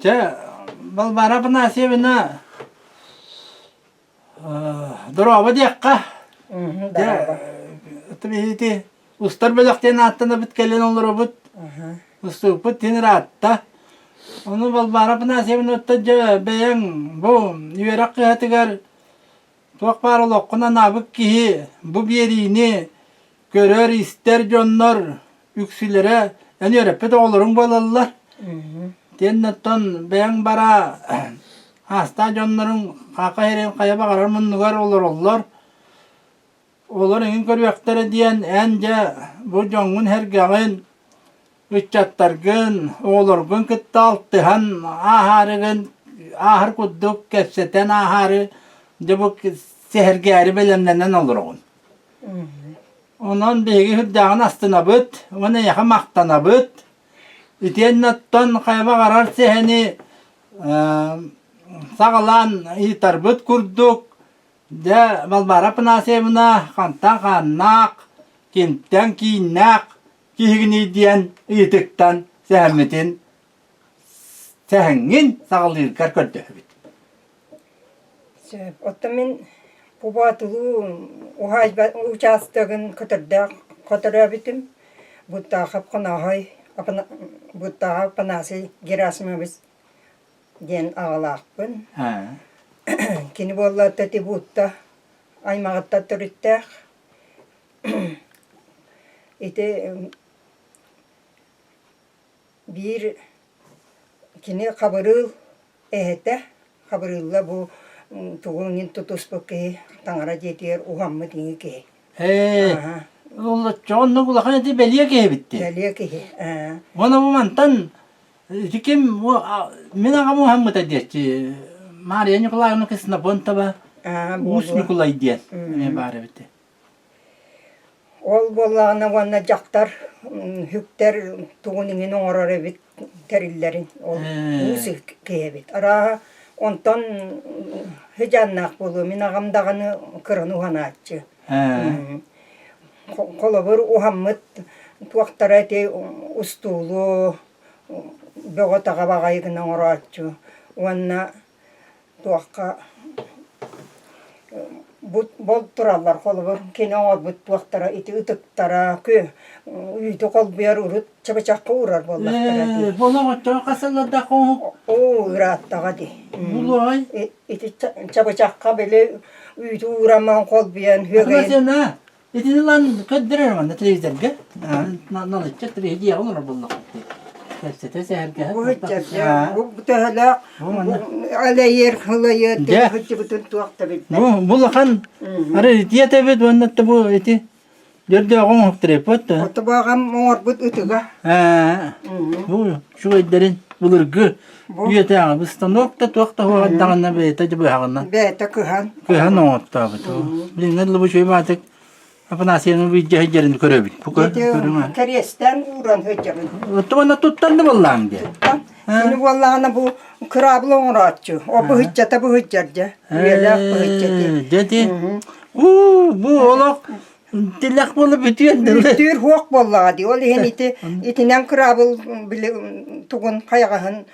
Чэ, Балбаара Афанасьевна, дорообо диэххэ. Дорообо. Ити устар бөлөх диэн ааттанабыт кэлэн олоробут. Устууппут тин ыраатта. Ону Балбаара Афанасьевна оттон дьэ бэйэҥ бу үөрэх кыһатыгар туох баар олоххун анаабыт киһи бу биэриини көрөр-истэр дьоннор үксүлэрэ эн үөрэппит оҕолоруҥ буолаллар. Тиэннэ оттон бэйэҥ бара аастаах дьонноруҥ хака иһэрин хайа баҕарар муннугар олороллор. Олор эҥин көрүөхтэрэ диэн эн дьэ бу дьоҥҥун-сэргэҕин, ыччаттаргын, оҕолоргун кытта алтыһан ааһаарыгын ааһар курдук кэпсэтэн ааһаары дьэ бу сэһэргээри бэлэмнэнэн олороҕун. Онон биһиги сүрдээҕин астынабыт уонна эйиэхэ махтанабыт. Итиэннэ оттон хайа баҕарар сэһэни саҕалаан ыытарбыт курдук, дьэ, Балбаара Афанасьевна хантан хааннаах, кимтэн кииннээх киһигиний диэн ыйытыктан сэһэммитин сэһэҥҥин саҕалыыргар көрдөһөбүт. Сөп. Оттон мин Пубаатылуу уһаайба учаастагын көтөрдөөх хоторөөбүтүм. Буттаахап Хонооһой, Буттаахап Апанасий Герасимович диэн аҕалаахпын. Кини буолла Тэтибуутта аймаҕыттан төрүттээх. Ити Биир кини Хабырыыл эһэтэ Хабырыылла бу тугу иҥин тутуспут киһи таҥара дьиэтигэр уһаммыт иҥи киһи. Ээ, олоччоҕо оннук улахан ити бэлиэ киһи эбит дии. Бэлиэ киһи. Ээ. Уонна бу мантан ити ким мин аҕам уһаммыта диэччи Мария Николаевна Ксенофонтова Уус Ньукулай диэн эмиэ баар эбит. Ол буоллаҕына уонна дьахтар үктэр тугун иҥин оҥорор эбит тэриллэрин ол уус киһи эбит. Арааһа онтон сыдьааннаах буолуо мин аҕам даҕаны кыраны уһанааччы. Холобур уһаммыт туохтара ити устуулу бөҕө-таҕа баҕайы гына оҥорооччу уонна туохха бол тураллар холобур кини оҥорбут туохтара ити ытыктара үүтү холбуйар урут чабычахха уурар буоллахтара дии Болоҕоччоҕо хас сыллардаах оҥоһук оо ырааттаҕа дии Булуой ити чабычахха били үүтү уураман холбуйан үөгэйин Итини ылан көрдөрөр манна телевизорга. Налычча телевидение олорор буоллахпыт дии. Кэпсэтэ сэһэргэһэ. Бу төһөлөөх алайыр хылайыр сылдьыбытын туох да билбэт. Бу бу улахан раритет эбит уонна бу ити дөрдөөҕү оҥоһуктар да. Отобоҕам оҥорбут ытыга. Бу үчүгэйдэрин былыргы үйэтээҕи станок да туох да хуоҕардаҕына бэйэтэ дьыбыһаҕына. Бэйэтэ кыһан. Кыһан оҥоттообут. Билиҥҥэ дылы бу үчүгэй баатык Афанасьевна видео сылдьарын көрөбүт. Бу көрүҥ. Кэриэстээн ууран сылдьабын. Оттон туттан да буоллаҕыҥ дии. Туттан. Кини буоллаҕына бу кыраабыл оҥорооччу. О быһыччата быһыччар дьэ. Үйэлээх быһычча дии. Дьэ дии. Уу, бу олох Тилэх буола бүтүөн дылы. Бүтүүр хуох буоллаҕа дии. Ол иһин ити итинэн кыраабыл били тугун хайаҕаһын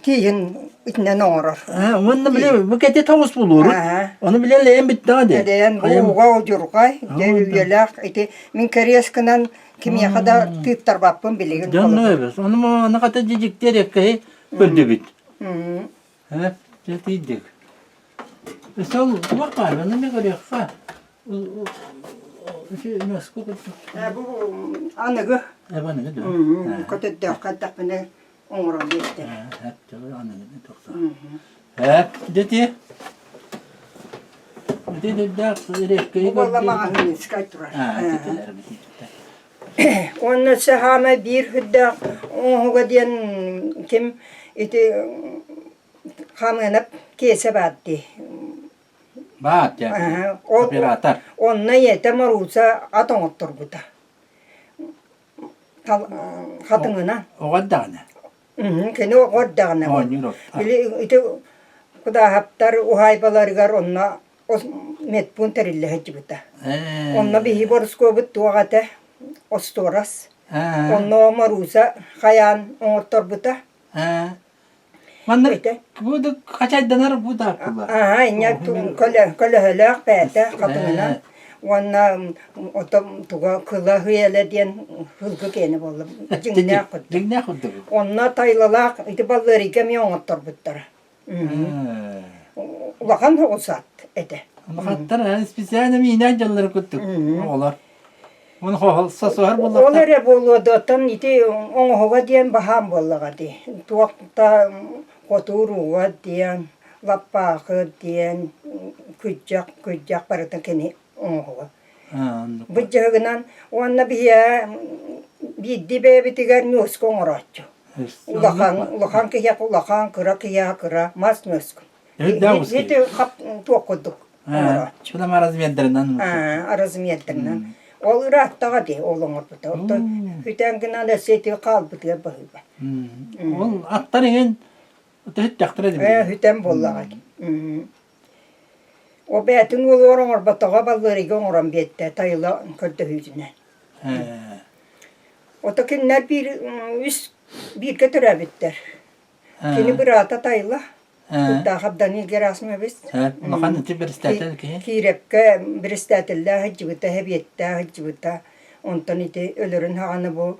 тииһин итинэн оҥорор. Уонна били бу кэти тоҕус булуурут. Ону билэн лэйэн бүттэҕэ дии. Лэйэн бу ууга удьурҕай, дьэ үйэлээх ити мин кэриэс гынан кимиэхэ да тыыттарбаппын билигин. Дьонно эбэс. Ону аны хата дьидьиктиэр эккэһи көрдүбүт. Ээ, дьэ тиийдик. Өссө ол туох баар, ону эмиэ көрүөххэ. Ити курдук. Ээ, бу аныгы. Ээ, бу аныгы дуо? Көтөрдөөххө эрдэхпинэ оҥорон биэрдэр. Ээ, аныгы тохтоо. Ээ, дьэ ити. Ити үрдээх рэккэйи Бу буолла маҕаһыынскай турар. Аа, итилэр битииттэр. Уонна өссө хаамай биир үрдээх оҥоһуга диэн ким ити Хамыанап Киэсэ баар дии. Баар дии. Оператор. Онно ийэтэ Морууса ат оҥотторбута. Хатыҥынан. Оҕо эрдэҕинэ. Кини оҕо эрдэҕинэ. Били ити Кудааһаптар уһаайбаларыгар онно медпункт тэриллэ сылдьыбыта. Онно биһиги борускуобут туох этэ? Остуорас. Онно Морууса хайаан оҥотторбута. Манна бу хачайданар бу да Аа, инньэ көлөһөлөөх бэйэтэ хатыҥынан уонна ото туга кыла хыйала диэн һылгы киэнэ буолла. Дьиҥнээх курдук. Дьиҥнээх курдук. Онно тайлалаах ити баллыарыйга эмиэ оҥотторбуттара. Улахан оҕусаат этэ. Улахаттар специально миинээн дьаллары курдук оҕолор. Ол эрэ буолуо да, оттон ити оҥоһуга диэн баһаам буоллаҕа дии. Туох да хотуур уга диэн, лаппаахы диэн, күрдьэх, күрдьэх барыта кини оҥоһуга. Быдьаһыгынан уонна биһиэхэ биирдии бэйэбитигэр ньуоска оҥорооччу. Улахан, улахан киһиэхэ улахан, кыра киһиэхэ кыра мас ньуоска. Ити туох курдук оҥорооччу. Размердарынан. Размердарынан. Ол ырааттаҕа дии ол оҥорбута. Оттон бүтэн гынан өссө ити хаалбытыгар баһыыба. Ол аттар иһин төһүттэхтэрэ дии. Ээ бүтэн буоллаҕа. О бэйэтин уолугар оҥорботоҕо баллыарыйга оҥорон биэрдэ Тайыла көрдөһүүтүнэн. Ото кинилэр биир үс бииргэ төрөөбүттэр. Кини быраата Тайла, Курдаахап Данил Герасимович. Улахан ити председатель киһи. Киирэпкэ председателлээх сылдьыбыта, сэбиэттээх сылдьыбыта. Онтон ити өлөрүн хаҕана бу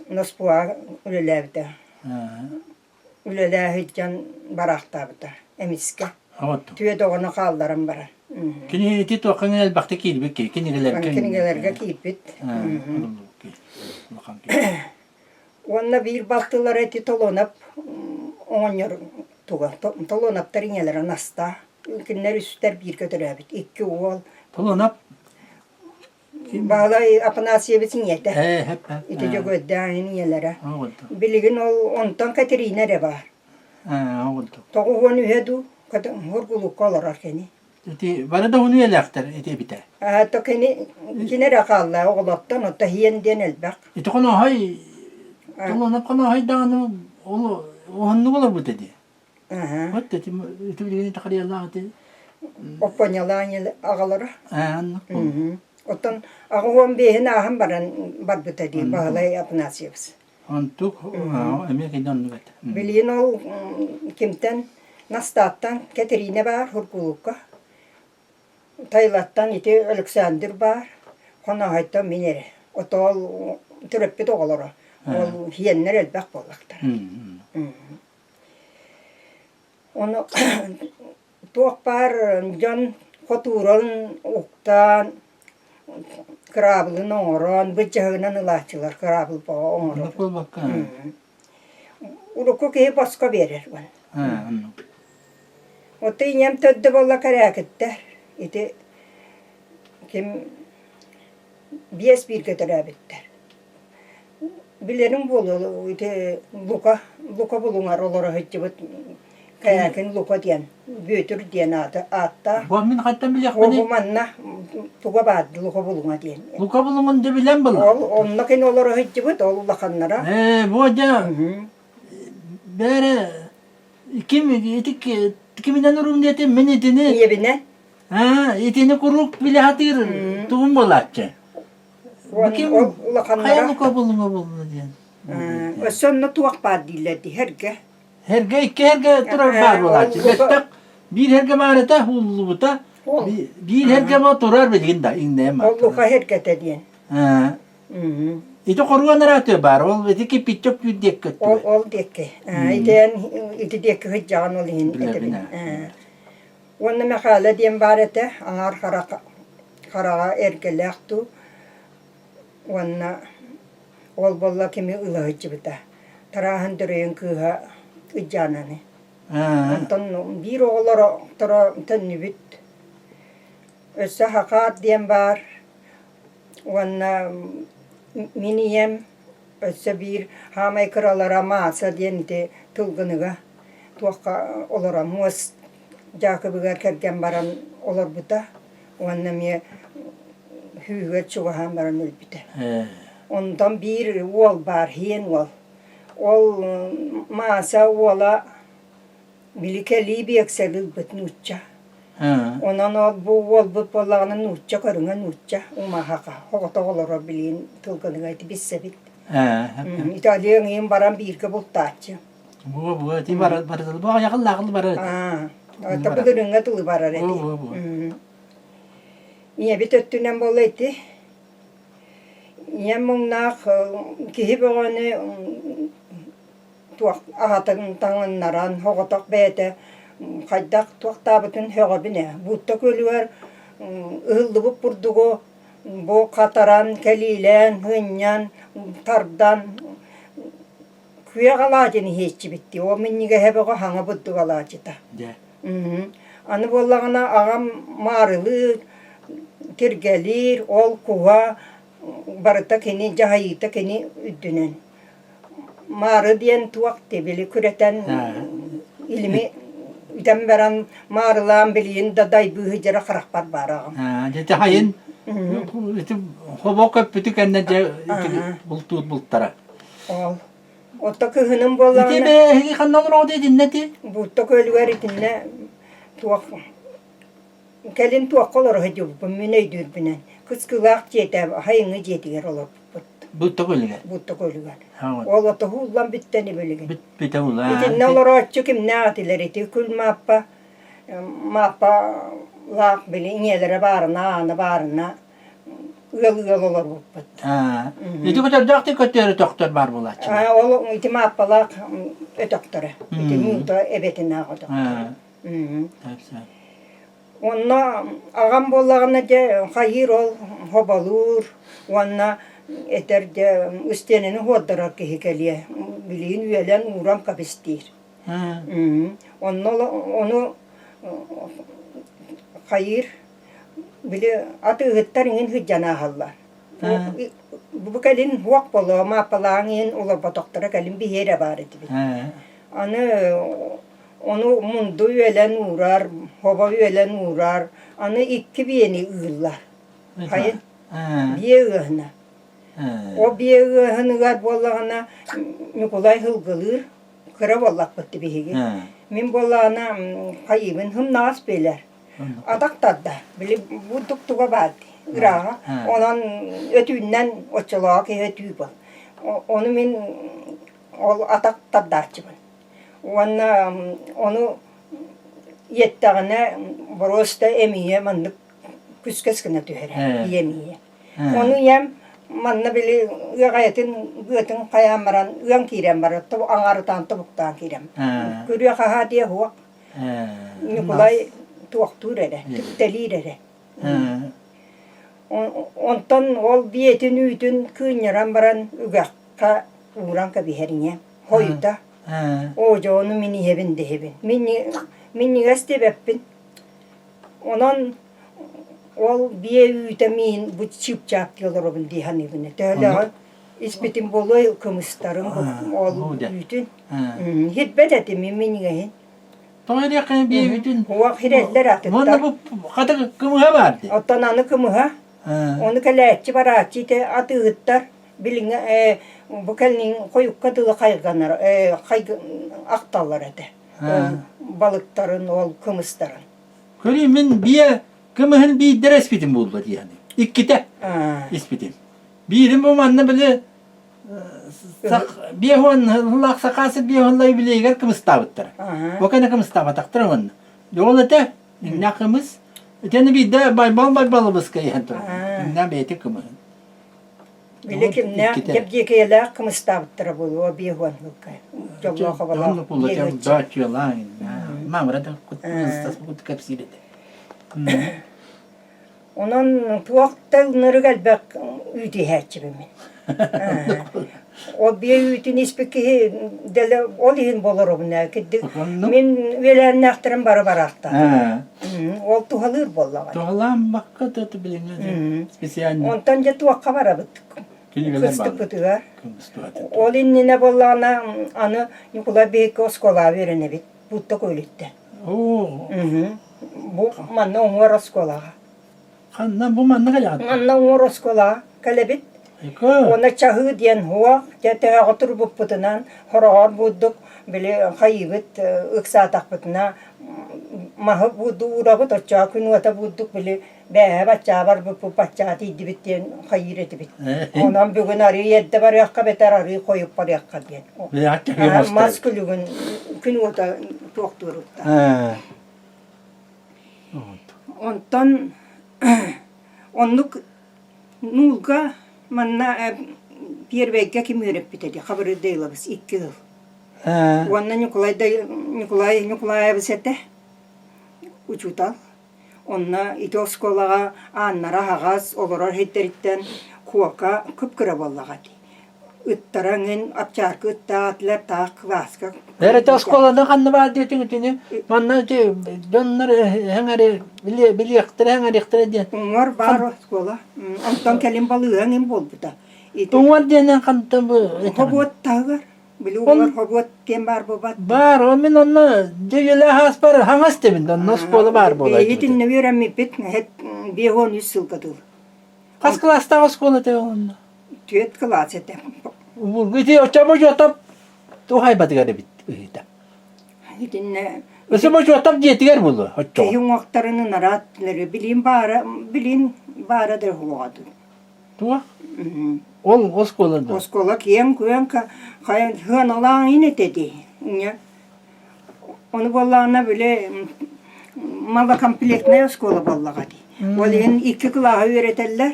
Носпуа үлэлээбитэ. Үлэлээ сылдьан бараахтаабыта эмискэ. Түөт оҕону хаалларан баран. Кини ити туохха элбэхтик киирбит киһи, кинигэлэргэ. Кинигэлэргэ киирбит. Улахан киһи. Уонна биир балтылара ити Толоноп оҕонньор туга Толоноптар ийэлэрэ Настаа. Кинилэр үстэр бииргэ төрөөбүт. Икки уол. Толоноп Баһылай Афанасьевич ийэтэ. Ити Дьөгүөрдээх ийэлэрэ. Билигин ол онтон Катерина эрэ баар. 93 дуу Мургулукка олорор кини. Ити бары да уну үйэлээхтэр ити эбитэ. То кини кини эрэ хаалла оҕолоттон отто иһиэн диэн элбэх. Ити хонооһой толонуп хонооһой даҕаны ол уһуннук олорбут ити. Вот ити ити билигин тахарыялаах ити. Оппоньалаан аҕалара. Оттон 85-ин ааһан баран барбыта дии Баһылай Афанасьевич. Онтук эмиэ кини оннук этэ. Билигин ол кимтэн Настааттан Кэтириинэ баар Хургулукка. Тайлаттан ити Александр баар, Хонооһойтон мин эрэ. Ото ол төрөппүт оҕолоро. Ол хиэннэр элбэх буоллахтара. Ону туох баар дьон хотуурун уктаан, кыраабылын оҥорон, быдьаһыгынан ылааччылар кыраабыл бөҕө оҥорор. Урукку киһи босхо биэрэр уонна. Ото ийэм төрдө буолла кэрээкиттэр. Ити ким биэс бииргэ төрөөбүттэр. Билэриҥ буолуо ити Лука, Лука Булуҥар олоро сылдьыбыт Кэйээкин Лука диэн, Бүөтүр диэн ааты ааттаах. Бу мин хантан билиэхпиний? Ол бу манна туга баар Лука Булуҥа диэн. Лука Булуҥун дьэ билэн була. Ол онно кини олоро сылдьыбыт, ол улаханнара. Ээ, бу дьэ бээрэ ким ити киминэн урум диэтим мин итини Ийэбинэн. Аа, итини куруук билэ сатыыр тугум буолааччы. Ол улаханнара Хайа булуҥа булла диэн. Өссө онно туох баар дииллэр дии эргэ. Эргэ икки эргэ турар баар буолааччы. Бэттэх биир эргэ баар этэ ууллубута. Биир эргэ бу турар билигин да иҥнэйэн Ол луха эргэтэ диэн. Ити хоруон араатыа баар. Ол ити киппиччок түүр диэкки Ол ол диэкки. Итиэн ити диэкки сыдьаҕан ол иһин этэбин. Уонна Мэхээлэ диэн баар этэ, аҥаар хараҕа эргэлээх дуу уонна ол буолла кими ыла сылдьыбыта. Тарааһын Дөрөйүн кыыһа Ыдьаананы. Онтон биир оҕолоро төннүбүт. Өссө Хахаат диэн баар уонна мин ийэм Өссө биир хаамай кыралара Мааса диэн ити Тылгыныга туохха олорон муос Дьаакыбыгар кэргэн баран олорбута уонна эмиэ сүүһүгэр чугаһаан баран өлбүтэ. Онтон биир уол баар, һиэн уол. Ол Мааса уола Били кэлии биэксэли ылбыт нуучча. Онон ол бу уолбут буоллаҕына нуучча көрүҥэ нуучча умаһаха оҕотох олорор билигин тылгыныга ити билсэбит. Италия ыҥыйын баран бииргэ бултааччы. Буо буо ити бар барытыл бу аҕыйахыллаахыл барар этэ. Аа, ото былырыыҥҥа тылы барар Буо эти. буо буо. Ийэбит өттүнэн буолла ити. Ийэм муҥнаах киһи бөҕөнү туох аһатын таҥыннаран соҕотох бэйэтэ хайдах туохтаабытын сөҕөбүн ээ. Буутта күөлүгэр ыһыллыбыт бурдугу бу хатаран, кэлиилээн, һынньан, тардан күөх алаадьыны иһиэччибит дии. Ол минньигэһэ бөҕө хаҥа бурдук алаадьыта. Дьэ. Аны буоллаҕына аҕам маарылыыр, тиргэлиир, ол куһа барыта кини дьаһайыыта кини үрдүнэн. Маары диэн туох дии били күрэтэн илими үтэн баран маарылаан билигин да дайбыы сылдьара харахпар баар аҕам. Дьэ хайын ити хобо көппүтү кэннэ дьэ бултуур бултара. Ол. Отто кыһыным буоллаҕына. Ити бэйэһиги ханна олороҕут итиннэ ти? Буутта күөлүгэр итиннэ туох Кэлин туохха олоро сылдьыбыппын мин өйдүүрбүнэн, Кыскыылаах дьиэтэ Хайыҥы дьиэтигэр олорбуппут. Буутта күөлүгэр? Буутта күөлүгэр. Ол отоһууллан бүттэн билигин. Бүтэ улаан. Итиннэ олорооччу кимнээх этилэр ити Күл Мааппа Мааппалаах били ийэлэрэ баарына, аана баарына ыал ыал олорбуппут. Ити көтөрдөөх ти көтөөрү өтөхтөр баар буолааччы. Ол ити Мааппалаах өтөхтөрө. Ити Муута эбэтинээх өтөхтөрө. Онно аҕам буоллаҕына дьэ хайыыр ол хоболуур уонна этэр дьэ истиэнэни уордарар киһи кэлиэ билигин үөлэн ууран кэбис диир. Онно ону хайыыр били атыыһыттар иҥин сылдьан ааһаллар. Бу кэлин уох болоо мааппалааҥ иһин олорботохторо кэлин биһиэрэ баар этибит. Аны Ону мунду үөлэн уурар, хобо үөлэн уурар, аны икки биэни ыыллар. Хайын? Биэ ыаһына. Ол биэ ыаһыныгар буоллаҕына Ньукулай һылгылыыр, кыра буоллахпыт биһиги. Мин буоллаҕына хайыыбын һымнаҕас биэлэр. Атах тарда, били бурдук туга баар дии, ырааҕа. Онон өтүүннэн оччолоох киһи өтүү был. Ону мин ол атах тардааччыбын. Уонна ону иэттэҕинэ боруоста эмиийэ маннык күскэс гына түһэрэ ийэм ийэ. Ону ийэм манна били ыаҕайатын быатын хайаан баран ыан киирэн барар аҥаарытаан тобуктаан киирэн. Күрүө хаһаа диэ суох. Ньукулай туохтуур эрэ, түптэлиир эрэ. Онтон ол биэтин үүтүн кыынньаран баран үгэххэ ууран кэбиһэр ийэм. Хойута. Оо, дьэ ону мин иһэбин дэһэбин. Минньигэс диэбэппин. Онон ол биэ үүтэ миин бу чыпчаап дии олоробун дии саныыбын. Төһөлөөҕү испитим буолуой кымыстарын ол үүтүн. Хирбэт этим мин минньигэһин. Тоҕо диэххэ биэ үүтүн? Уох хирэллэр атыттар. Уонна бу хата кымыһа баар дии. Оттон аны кымыһа. Ону кэлээччи барааччы ити атыыһыттар билиҥҥи ээ бу кэлин хойукка дылы хайганар ээ ахталлар этэ ол балыктарын ол кымыстарын Көрүү мин биэ кымыһын биирдэрэ испитим буолла дии Иккитэ испитим. Биирим бу манна били биэһуон сыллаах сакаасы биэһуонла юбилейгар кымыстаабыттара. Бу кэнэ кымыстаабатахтара уонна. Ол этэ иннэ кымыс. Итини биирдэ Байбал Байбалыбыска иһэн турар. Иннэ бэйэтэ кымыһын. Били кимнээх дьэбдьиэкэйэлээх кымыстаабыттара буолуо 50 сылга. Дьоллоох оболоох. Мамыра да кэпсиир этэ. Онон туох да ынырык элбэх үүт иһээччибин мин. Ол биэ үүтүн испит киһи дэлэ ол иһин болоробун ээ. Кирдик мин үөлээннээхтэрим бары бараахтаатылар. Ол туһалыыр буоллаҕа. Туһалаан бакка да билиҥҥи специально. Онтон дьэ туохха барабыт? Кыстыкпытыгар. Ол иннинэ буоллаҕына аны Ньукулай биһикки оскуолаҕа үөрэнэбит. Буутта Көлүттэ. Бу манна уҥуор оскуолаҕа. Ханна бу манна кэлэҕит? Манна уҥуор оскуолаҕа кэлэбит. Уонна чаһыы диэн уох, дьэ төһөҕө турбуппутунан хороҕор бурдук били хайыыбыт ыксаатахпытына. Маһы буурдуурабыт, оччоҕо күн уота буурдук били бээһэ баччаа барбыппыт, баччаа тиийдибит диэн хайыыр этибит. Онон бүгүн арыы эрдэ барыахха бэтэр арыы хойут барыахха диэн. Мас күлүгүн күн уота туохтуурутта. Онтон оннук нуулга манна Первэйгэ ким үөрэппитэ дии Хабырыйдыйлабыс икки ыал. Уонна Ньукулай Ньукулай Ньукулаайабыс этэ учуутал. Онно ити оскуолаҕа ааннара аһаҕас, олорор сирдэриттэн куока кып-кыра буоллаҕа дии. Ыттара эҥин апчаарка ыттаах этилэр, таах кылааска. Эр ити оскуоланы ханна баар диэтиҥ итини манна ити дьоннор эҥэри билиэхтэрэ эҥэриэхтэрэ диэн. Уҥар баар оскуола. Онтон кэлин балыыһа эҥин буолбута. Уҥар диэнэн хантан бу Хобуот таһыгар. Били уҥар хобуот диэн баар буолбат. Баар, ол мин онно дьэ ааспар хаҥас дебин, онно оскуола баар буолар. Итиннэ үөрэммиппит 53 сылга дылы. Хас кылаастаах оскуола этэ онно? Түөрт кылаас этэ. Ити оччо божуотап туһайбатыгар эбит ыйыта. Итиннэ Өсө божуотап дьиэтигэр буолуо оччоҕо. Киһи уҥуохтарын ынараат билин баара билин баара да уһуоҕа Туох? Ол оскуола дуо? Оскуола киэҥ-күөҥ хайа сыаналаах ин этэ дии. Ону буоллаҕына били малокомплектная оскуола буоллаҕа дии. Ол иһин икки кылааһы үөрэтэллэр.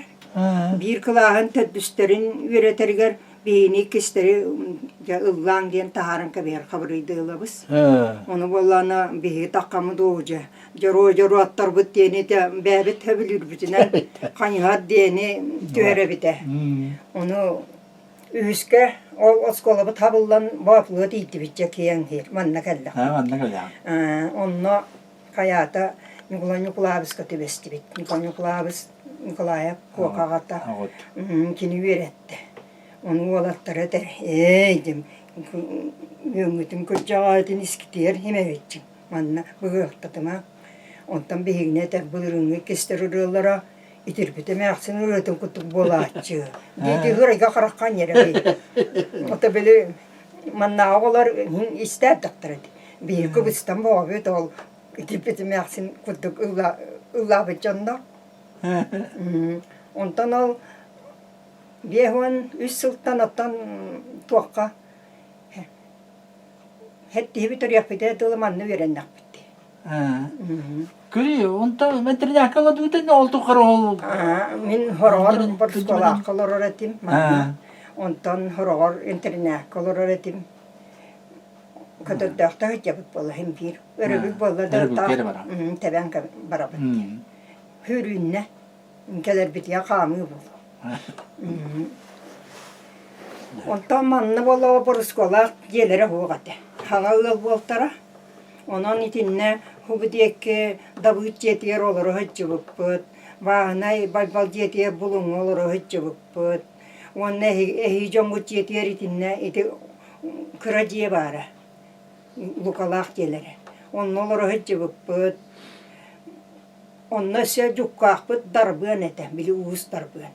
Биир кылааһын төрдүстэрин үөрэтэригэр биһини иккистэри дьэ ыллааҥ диэн таһааран кэбиһэр хабырыйдыылабыс. Ону буоллаҕына биһиги таххаммыт оо дьэ дьоруо дьоруоттарбыт диэни бэйэбит сөбүлүүрбүтүнэн хайыһар диэни түһэрэбитэ. Ону үһүскэ ол оскуолабыт хабыллан Боотулуга тиийдибит дьэ киэҥ сир манна кэллэх. Манна кэллэҕин. Онно хайаата Ньукулай Ньукулаабыска түбэстибит. Ньукулай Ньукулаабыс Николаев Куока аҕата кини үөрэттэ. Ону уолаттара этэр, «Ээй, дим, үөҥҥүтүн кырдьаҕаһытын искитигэр химэбиччиҥ, манна быһыахтатыма». Онтон биһигини этэр былырыыҥҥы иккистэр ырыалара итирбит эмээхсин ырыатын курдук буолааччы. Дии ырайга харахха анньар Ото били маннааҕы оҕолор истээбэтэхтэр этэ. Биһиги кыбыстан боҕобут ол итирбит эмээхсин курдук ыллаабыт дьоннор. Онтон ол 53 сылтан оттон туохха Хэттиһибит төрүөхпүтэ дылы манна үөрэннэхпит дии. Күрүй, онтон интэрнээккэ олордубутун ол тухары ол Мин хороҕор Борускуолаахха олорор этим манна. Онтон хороҕор интэрнээккэ олорор этим. Көтөрдөөхтө сылдьабыт буолла син биир. Өрөбүл буолла да тэбэн барабыт. Хүрүүннэ кэлэрбитигэр хаамыы буолуо. Онтон манна буоллаҕа Борускуолаах дьиэлэрэ суох этэ. Хаҥа ыал буолтара. Онон итиннэ һубу диэки Дабыыт дьиэтигэр олоро сылдьыбыппыт. Бааһынай Байбал дьиэтигэр Булуҥҥа олоро сылдьыбыппыт. Уонна эһии дьоҥҥут дьиэтигэр итиннэ ити кыра дьиэ баара. Лукалаах дьиэлэрэ. Онно олоро сылдьыбыппыт. Онно өссө дьуккаахпыт Дарбыан этэ, били уус Дарбыан.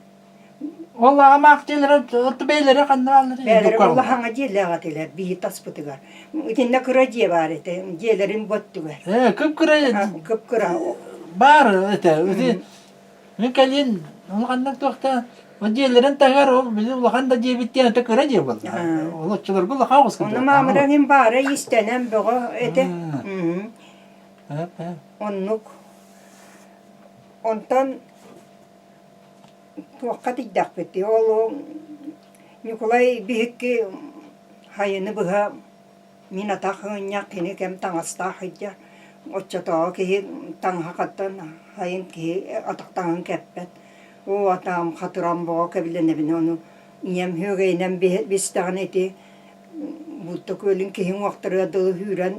Ол аҕамаах дьиэлэрэ, оту бэйэлэрэ ханна бааллар? Бэйэлэрэ улахан дьиэлээх этилэр, биһи таспытыгар. Итиннэ кыра дьиэ баар этэ, дьиэлэрин боттугар. Э, кып-кыра. Кып-кыра. Баар этэ. Ити мин кэлин улаханнык туохта дьиэлэрин таһыгар ол били улахан да дьиэбит диэн это кыра дьиэ буолла. Ол оччолорго улахан оҕус Ону маамыран иһин баара иистэнэн бөҕө этэ. Оннук. Онтон туохха тиийдэхпитий, ол Ньукулай биһикки хайыны быһа мин атах ынньах кини кэм таҥастаах сылдьар. Оччотооҕу киһи таҥаһа хантан хайын киһи атах таҥаһын кэппэт. Оо, атаҕым хатыран боҕо кэбилэнэбин ону ийэм үөгэйинэн бистэҕинэ ити Буутта күөлүн киһи уҥуохтарыгар дылы сүүрэн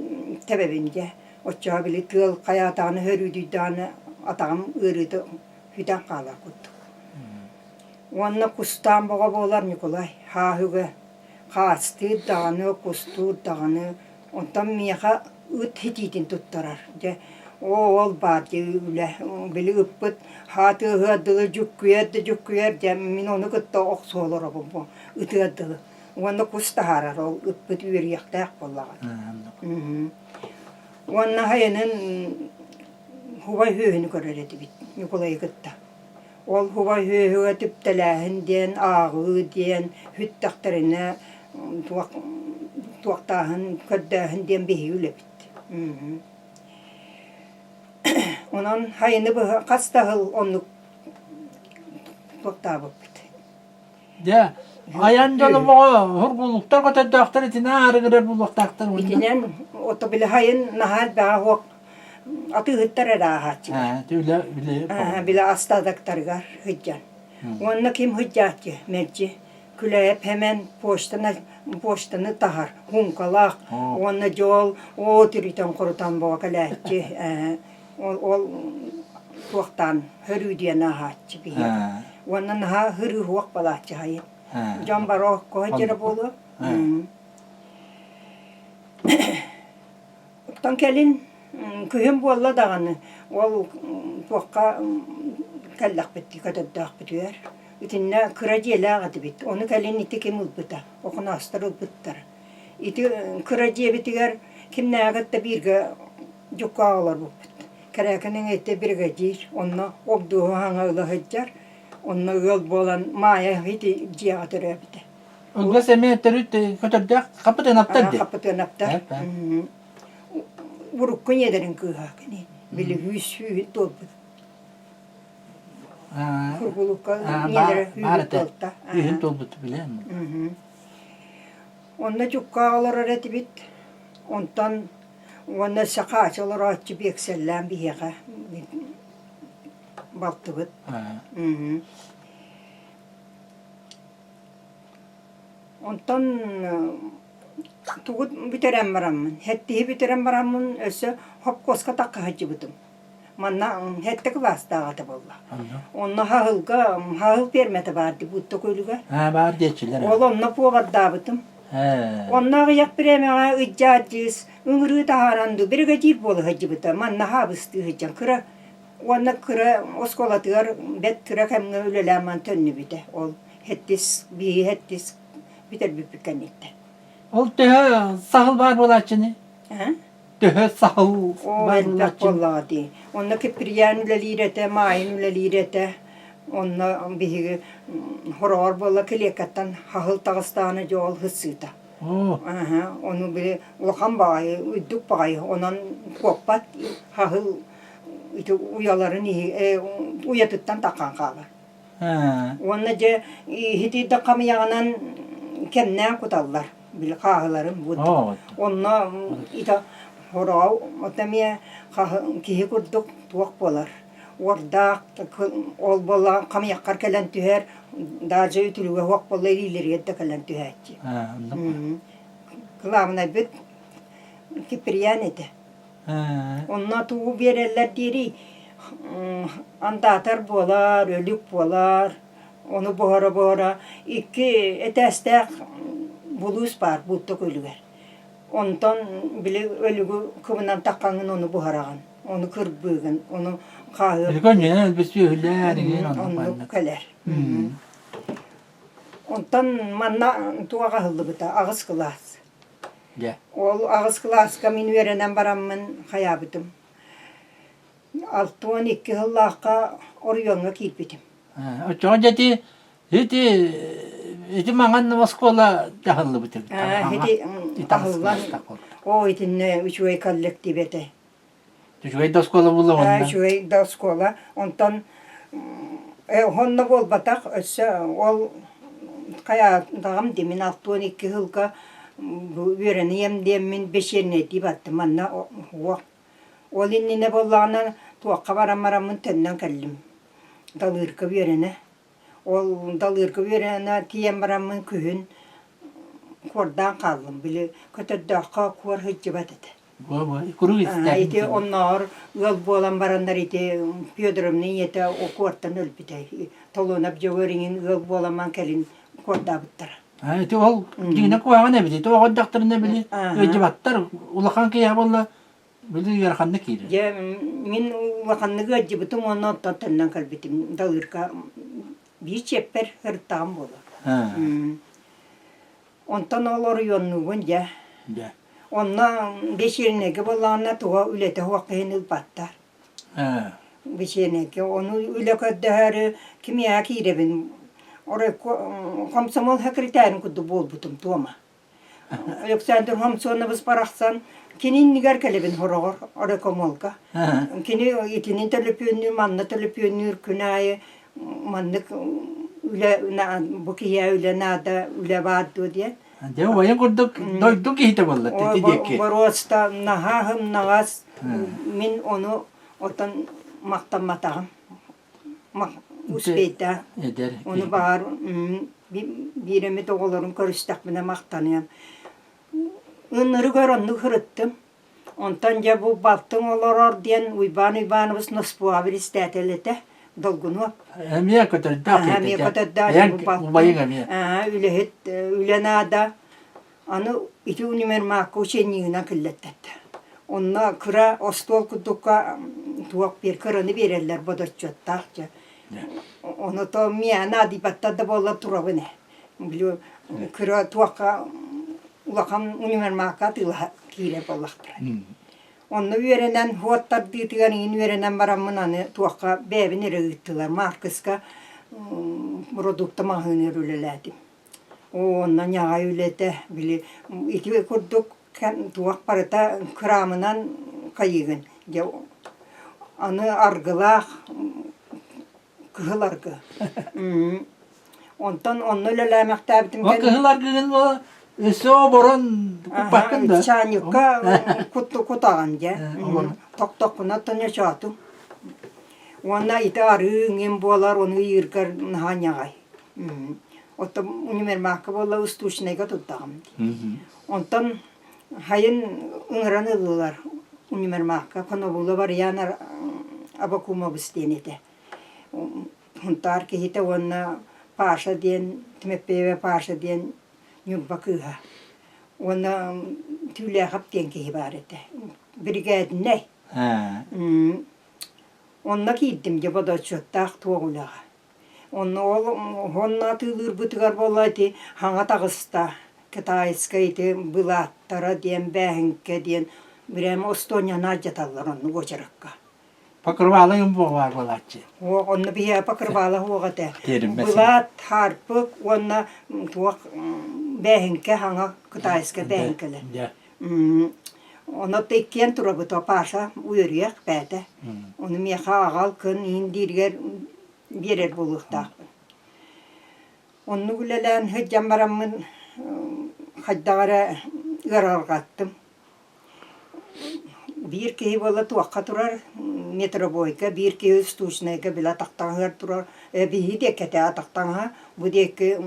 тэбэбин дьэ. Оччоҕо били тыал хайаатаҕына хөрүүдүйдэҕинэ атаҕым ыарыыта сүтэн хаалар курдук. Уонна кустаан боҕо буолар Ньукулай хааһыга хаастыыр даҕаны, кустуур даҕаны. Онтон миэхэ ыт хитиитин туттарар. Дьэ, оо, ол баар дьэ үлэ. Били ыппыт хаа тыаһыар дылы дьүккүйэр да дьүккүйэр дьэ мин ону кытта охсуола олоробун бу ытыар дылы. Уонна кус таһаарар ол ыппыт үөрүйэхтээх буоллаҕа. Уонна хайанын. Хубай үөһүнү көрөр этибит Ньукулайы кытта. Ол хубай үөһүгэ түптэлээһин диэн, ааҕыы диэн, сүттэхтэринэ туох туохтааһын, көрдөөһүн диэн биһиги үлэбит. Онон сайыны быһа хас да сыл оннук туохтаабыппыт. Дьэ, айан дьоломоҕо һургулуктар көтөрдөөхтөр итинэн аарыгырар буолуохтаахтар уонна. Итинэн ото били сайын наһаа элбэҕэ суох атыыһыттар эрэ ааһааччылар. Үлэ үлэ Били астаадактарыгар сылдьан. Уонна ким сылдьааччы мэлдьи Күлээп Хэмэн почтаны почтаны таһар һуумкалаах уонна дьол оо түрүтэн хорутан боҕо кэлээччи ол ол туохтаан хөрүү диэн ааһааччы биһиэхэ уонна наһаа хырыыһуох балааччы хайын дьон бары окко сылдьара буолуо Оттон кэлин күһүн буолла даҕаны ол туохха кэллэхпит көтөрдөөхпүтүгэр итиннэ кыра дьиэлээх этибит. Ону кэлин ити ким ылбыта? Охоноостор ылбыттара. Ити кыра дьиэбитигэр кимнээҕи кытта бииргэ дьуккаах олорбуппут. Кэрээкин ити биригэдьиир, онно огдуоһу хаҥа ыла сылдьар, онно ыал буолан Маайа ити дьиэҕэ төрөөбүтэ. Ылгас эмиэ төрүт көтөрдөөх Хапытыанаптар дии. Хапытыанаптар. Урукку ийэлэрин кыыһа кини. Били сүүс сүүһүн туолбут. Кургулукка ийэлэрэ сүүһүн туолта. Сүүһүн туолбут билэн. Онно дьуккаа олорор этибит. Онтон уонна сахаачы олорооччу биэксэллээн биһиэхэ балтыбыт. Онтон тугу бүтэрэн бараммын, сэттиһи бүтэрэн бараммын өссө хопкуоска тахха сылдьыбытым. Манна сэттэ кылаастаах этэ буолла. Онно хаһылга хаһыл пиэрмэтэ баар дии Буутта күөлүгэр. Аа баар диэччилэр. Ол онно повардаабытым. Онно аҕыйах бириэмэҕэ ыдьаат дьыыс ыҥырыы таһааран дуу биригэдьиир буола сылдьыбыта. Манна хаабыстыы сылдьан кыра уонна кыра оскуолатыгар бэрт кыра кэмҥэ үлэлээн баран төннүбүтэ. Ол сэттис, бииһи сэттис бүтэрбиппит кэнниттэн. Ол төһө саһыл баар буолааччыный? Төһө саһыл Оо, баар элбэх буолааччыный? буоллаҕа дии. Онно Киприян үлэлиир этэ, Маайын үлэлиир этэ. Онно биһиги хороҕор буолла килиэккэттэн хаһыл таҕыстаҕына дьэ ол сыта. Оо, Аһа, ону били улахан баҕайы, үрдүк баҕайы, онон куоппат хаһыл ити уйаларын иһи уйатыттан таххан хаалар. Уонна дьэ иһитийдэх хамыйаҕынан кэмнээн куталлар били хааһыларын бу онно ито хороҕо ото эмиэ киһи курдук туох буолар уордаах ол буоллаҕа хамыйаххар кэлэн түһэр даже үтүлүгэ суох буолла илиилэригэр да кэлэн түһээччи кылаабынайбыт Киприян этэ Онно тугу биэрэллэр диирий, андаатар буолар, өлүк буолар, ону буһара-буһара икки этээстээх булуус баар буутта күлүгэр. Онтон били өлүгү кыбынан таххаҥҥын ону буһараҕын, ону кырбыыгын, ону хааһы Өлүгү өнньүнэн өлбүт сүөһүлэр игин оннук оннук маннык. кэлэр. Онтон манна туох аһыллыбыта аҕыс кылаас. Дьэ. Ол аҕыс кылааска мин үөрэнэн бараммын хайаабытым. 62 сыллаахха оройуоҥҥа киирбитим. Оччоҕо дьэ ити ити ити маҥан оскуола таһыллыбыт эбит. Ити аһыллан оо итиннэ үчүгэй коллектив этэ. Үчүгэй да оскуола буолла уонна. Үчүгэй да оскуола. Онтон онно буолбатах өссө ол хайаатаҕым дии мин 62 сылга үөрэниэм диэммин бэчиэрнэйдии бардым манна уох. Ол иннинэ буоллаҕына туохха баран бараммын төннөн кэллим. Далыырга үөрэнэ. Ол Далыырга үөрэнэ тиийэн бараммын күһүн куордаан хааллым. Били Көтөрдөөххө куор сылдьыбат этэ. Ити оннооҕор ыал буолан бараннар ити Федоровна ийэтэ куортан өлбүтэ. Толуонап Дьөгүөр иҥин ыал буоламан кэлин куордаабыттара. Ити ол дьиҥинэ куһаҕан эбит. Ити оҕо дьахтарына били ыалдьыбаттар. Улахан киһи буолла били ыараханнык киирэр. Дьэ мин улаханнык ыалдьыбытым уонна оттон төннөн кэлбитим. Далыырга биир чиэппэр сырыттаҕым буолуо. Онтон ол оройуоннуубун дьэ. Дьэ. Онно бэчиэринэйгэ буоллаҕына туга үлэтэ суох киһини ылбаттар. Бичиэнэйгэ ону үлэ көрдөһөөрү кимиэхэ киирэбин комсомол секретарын курдук буолбутум туома. Александр Хомсонович барахсан кини иннигэр кэлэбин хороҕор оройкомолга. Кини итини төлөпүөннүүр, манна төлөпүөннүүр күн аайы маннык үлэ бу киһиэхэ үлэ наада, үлэ баар дуо диэн. Дьэ убайын курдук дойду киһитэ буолла ити диэки. Боруоста наһаа һымнаҕас мин ону оттон махтамматаҕым. Успейда. Эдэр Ону баҕар биир эмит оҕолорун көрүстэхпинэ махтаныам. Ынырыгар оннук сырыттым. Онтон дьэ бу балтыҥ олорор диэн Уйбаан Уйбаанабыс Носпуоҕа биристээтэл этэ, Долгунуоп. Эмиэ көтөрдөөх Эмиэ көтөрдөөх убайыҥ эмиэ. Үлэһит үлэ наада. Аны ити универмагка ученигынан киллэртэрдэ. Онно кыра остуол курдукка туох биэр кыраны биэрэллэр бодоччуоттаах дьэ. Ону то миэхэ наадыйбаттар да буоллар турабын ээ. Били кыра туохха улахан универмагка атыылаһа киирэр буоллахтара. Онно үөрэнэн хуот тардыытыгар иҥин үөрэнэн бараммын аны туохха бэйэбин эрэ ыыттылар. Маркыска продукта маҕаһыыныгар үлэлээтим. Уонна ньаҕай үлэтэ били ити курдук туох барыта кыраамынан хайыыгын дьэ аны аргылаах кыһыл аргы онтон онно үлэлээмэхтээбитим Ол кыһыл аргыгын өссө оборон куппаккын да чаанньыкка кутаҕын дьэ тохтохпуна тоночоотум уонна ити арыы иҥин буолар ону ыйыыргар наһаа ньаҕай Оттон универмагка буолла устуучунайга туттаҕым дии. Онтон хайын ыҥыран ыллылар универмагка Конобула Барыйаан Абакумович диэн этэ. Хунтаар киһитэ уонна Паша диэн Тимофеева Паша диэн Ньурба кыыһа. Уонна Түүлээхэп диэн киһи баар этэ. Биригээдинэй. Онно киирдим дьэ бодооччуоттаах туох үлэҕэ. Онно ол уонна атыылыырбытыгар буолла ити хаҥа таҕыста китайскай ити былааттара диэн бээһиҥкэ диэн бирээмэ остуонньаны алдьаталлар оннук уочаракка. Покрывалыҥ буолар буолааччы. Онно биһиэхэ покрывала суох этэ. Былаат, хаарпык уонна туох бээһиҥкэ хаҥа китайскай бээһиҥкэлэр. Ону иккиэн турабыт Паша үөрүйэх бэйэтэ. Ону миэхэ аҕал кын иин дииригэр биэрэр буолуохтаахпын. Оннук үлэлээн сылдьан бараммын хайдах эрэ ыарырҕаттым. Биир киһи буола туохха турар метробойга, биир киһи штучнайга били атахтаҥыгар турар, биһиги диэки этэ атахтаҥаһа, бу диэки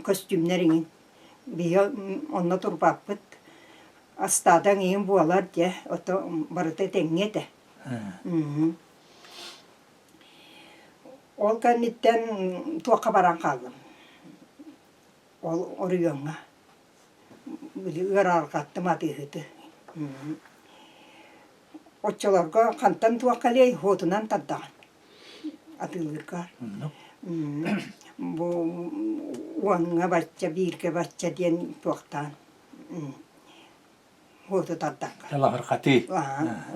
көстүүмнэр иҥин. Биһи онно турбаппыт. Астаатаҥ иһин буолар дьэ, ото барыта этэҥҥэ этэ. Ол кэнниттэн туохха баран хааллым. Ол оройуоҥҥа били ыараарҕаттым атыыһыты. Оччолорго хантан туох кэлиэй, уотунан тардаҕын. Атыылыырга. Бу уоҥҥа бачча, бииргэ бачча диэн туохтаан уоту тардакка. Лаҕырҕатыы.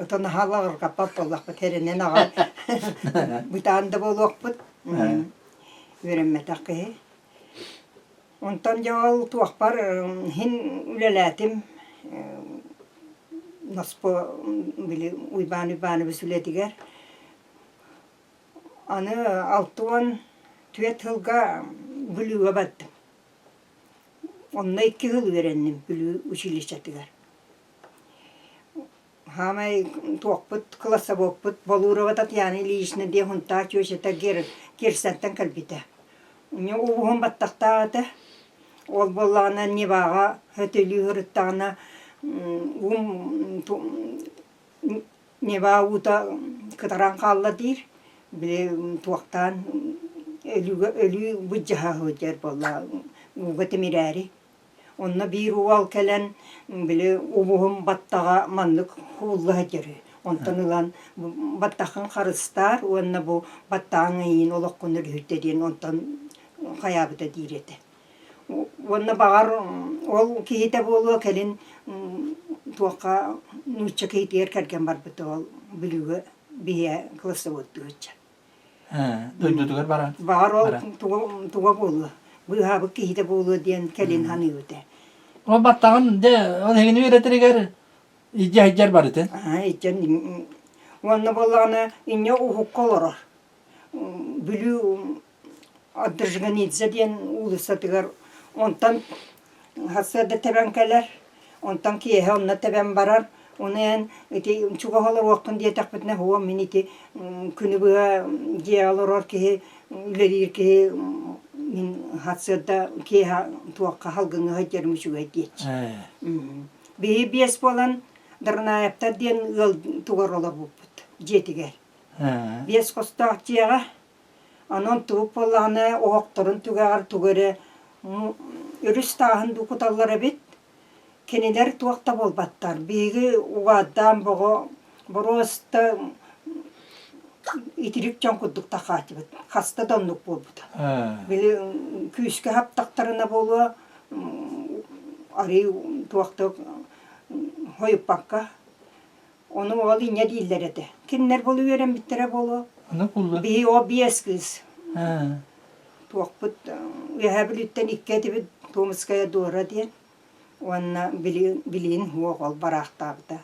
Оттон наһаа лаҕырҕаппат буоллахпыт, эрэнэн аҕай бытаан да буолуохпут. Үөрэммэтэх киһи. Онтон дьэ ол туохпар иһин үлэлээтим. Носпо били Уйбаан Уйбаанабыс үлэтигэр. Аны 64 сылга Бүлүүгэ бардым. Онно икки сыл үөрэнним Бүлүү училищетыгар. Хаамай туохпут, классоводпут Болурова Татьяна Ильинична диэн Һунтаар чүөчэтэ Кирсантан кэлбитэ. Уһун баттахтаах этэ. Ол буоллаҕына Неваҕа сөтөлүү сырыттаҕына уум Нева уута кытаран хаалла диир. Били туохтаан өлүүгэ өлүү былдьаһа сылдьар буолла ууга тимирээри. Онно биир уол кэлэн били убуһум баттаҕа маннык уулла сылдьар үһү. Онтон ылан баттаххын харыстаар уонна бу баттаҕыҥ эйиин олоххун өрүһүтэ диэн онтон хайаабыта диир этэ. Уонна баҕар ол киһитэ буолуо кэлин туохха нуучча киһитигэр кэргэн барбыта ол Бүлүүгэ. Биһиэ классоводтуучча. Дойдутугар баран. Баҕар ол туга, туга буолуо, быыһаабыт киһитэ буолуо диэн кэлин саныыбыт ээ. Ол баттаҕын дьэ ол эһигини үөрэтэригэр илдьэ сылдьар барытын. Аа, иччэн уонна буоллаҕына инньэ уһукка олорор. Бүлүү Орджоникидзе диэн уулуссатыгар онтон сарсыарда тэбэн кэлэр, онтон киэһэ онно тэбэн барар. Ону эн ити чугас олоруоххун диэтэхпитинэ, һуо мин ити күнү быһа дьиэҕэ олорор киһи, үлэлиир киһи мин сарсыарда киэһэ туохха салгыҥҥа сылдьарым үчүгэй диэччи. Биһи биэс буолан Дарнаевтар диэн ыал тугар олорбуппут дьиэтигэр. Биэс хостоох дьиэҕэ Онон тугук буоллаҕына оһохторун түгэҕэр тугу эрэ өрүс тааһын дуу куталлар эбит. Кинилэр туох да буолбаттар. Биһиги угаайдаан боҕо боруоста итирик дьон курдук тахааччыбыт. Хаста да оннук буолбута. Били күүскэ хаптахтарына буолуо арыы туох да хойуппакка Ону ол инньэ дииллэр этэ. Кинилэр буолу үөрэммиттэрэ буолуо. Ону кулла. Биһи о биэс кыыс. Туохпут Үөһээ Бүлүүттэн икки этибит Томская Дора диэн уонна билиин уох ол бараахтаабыта.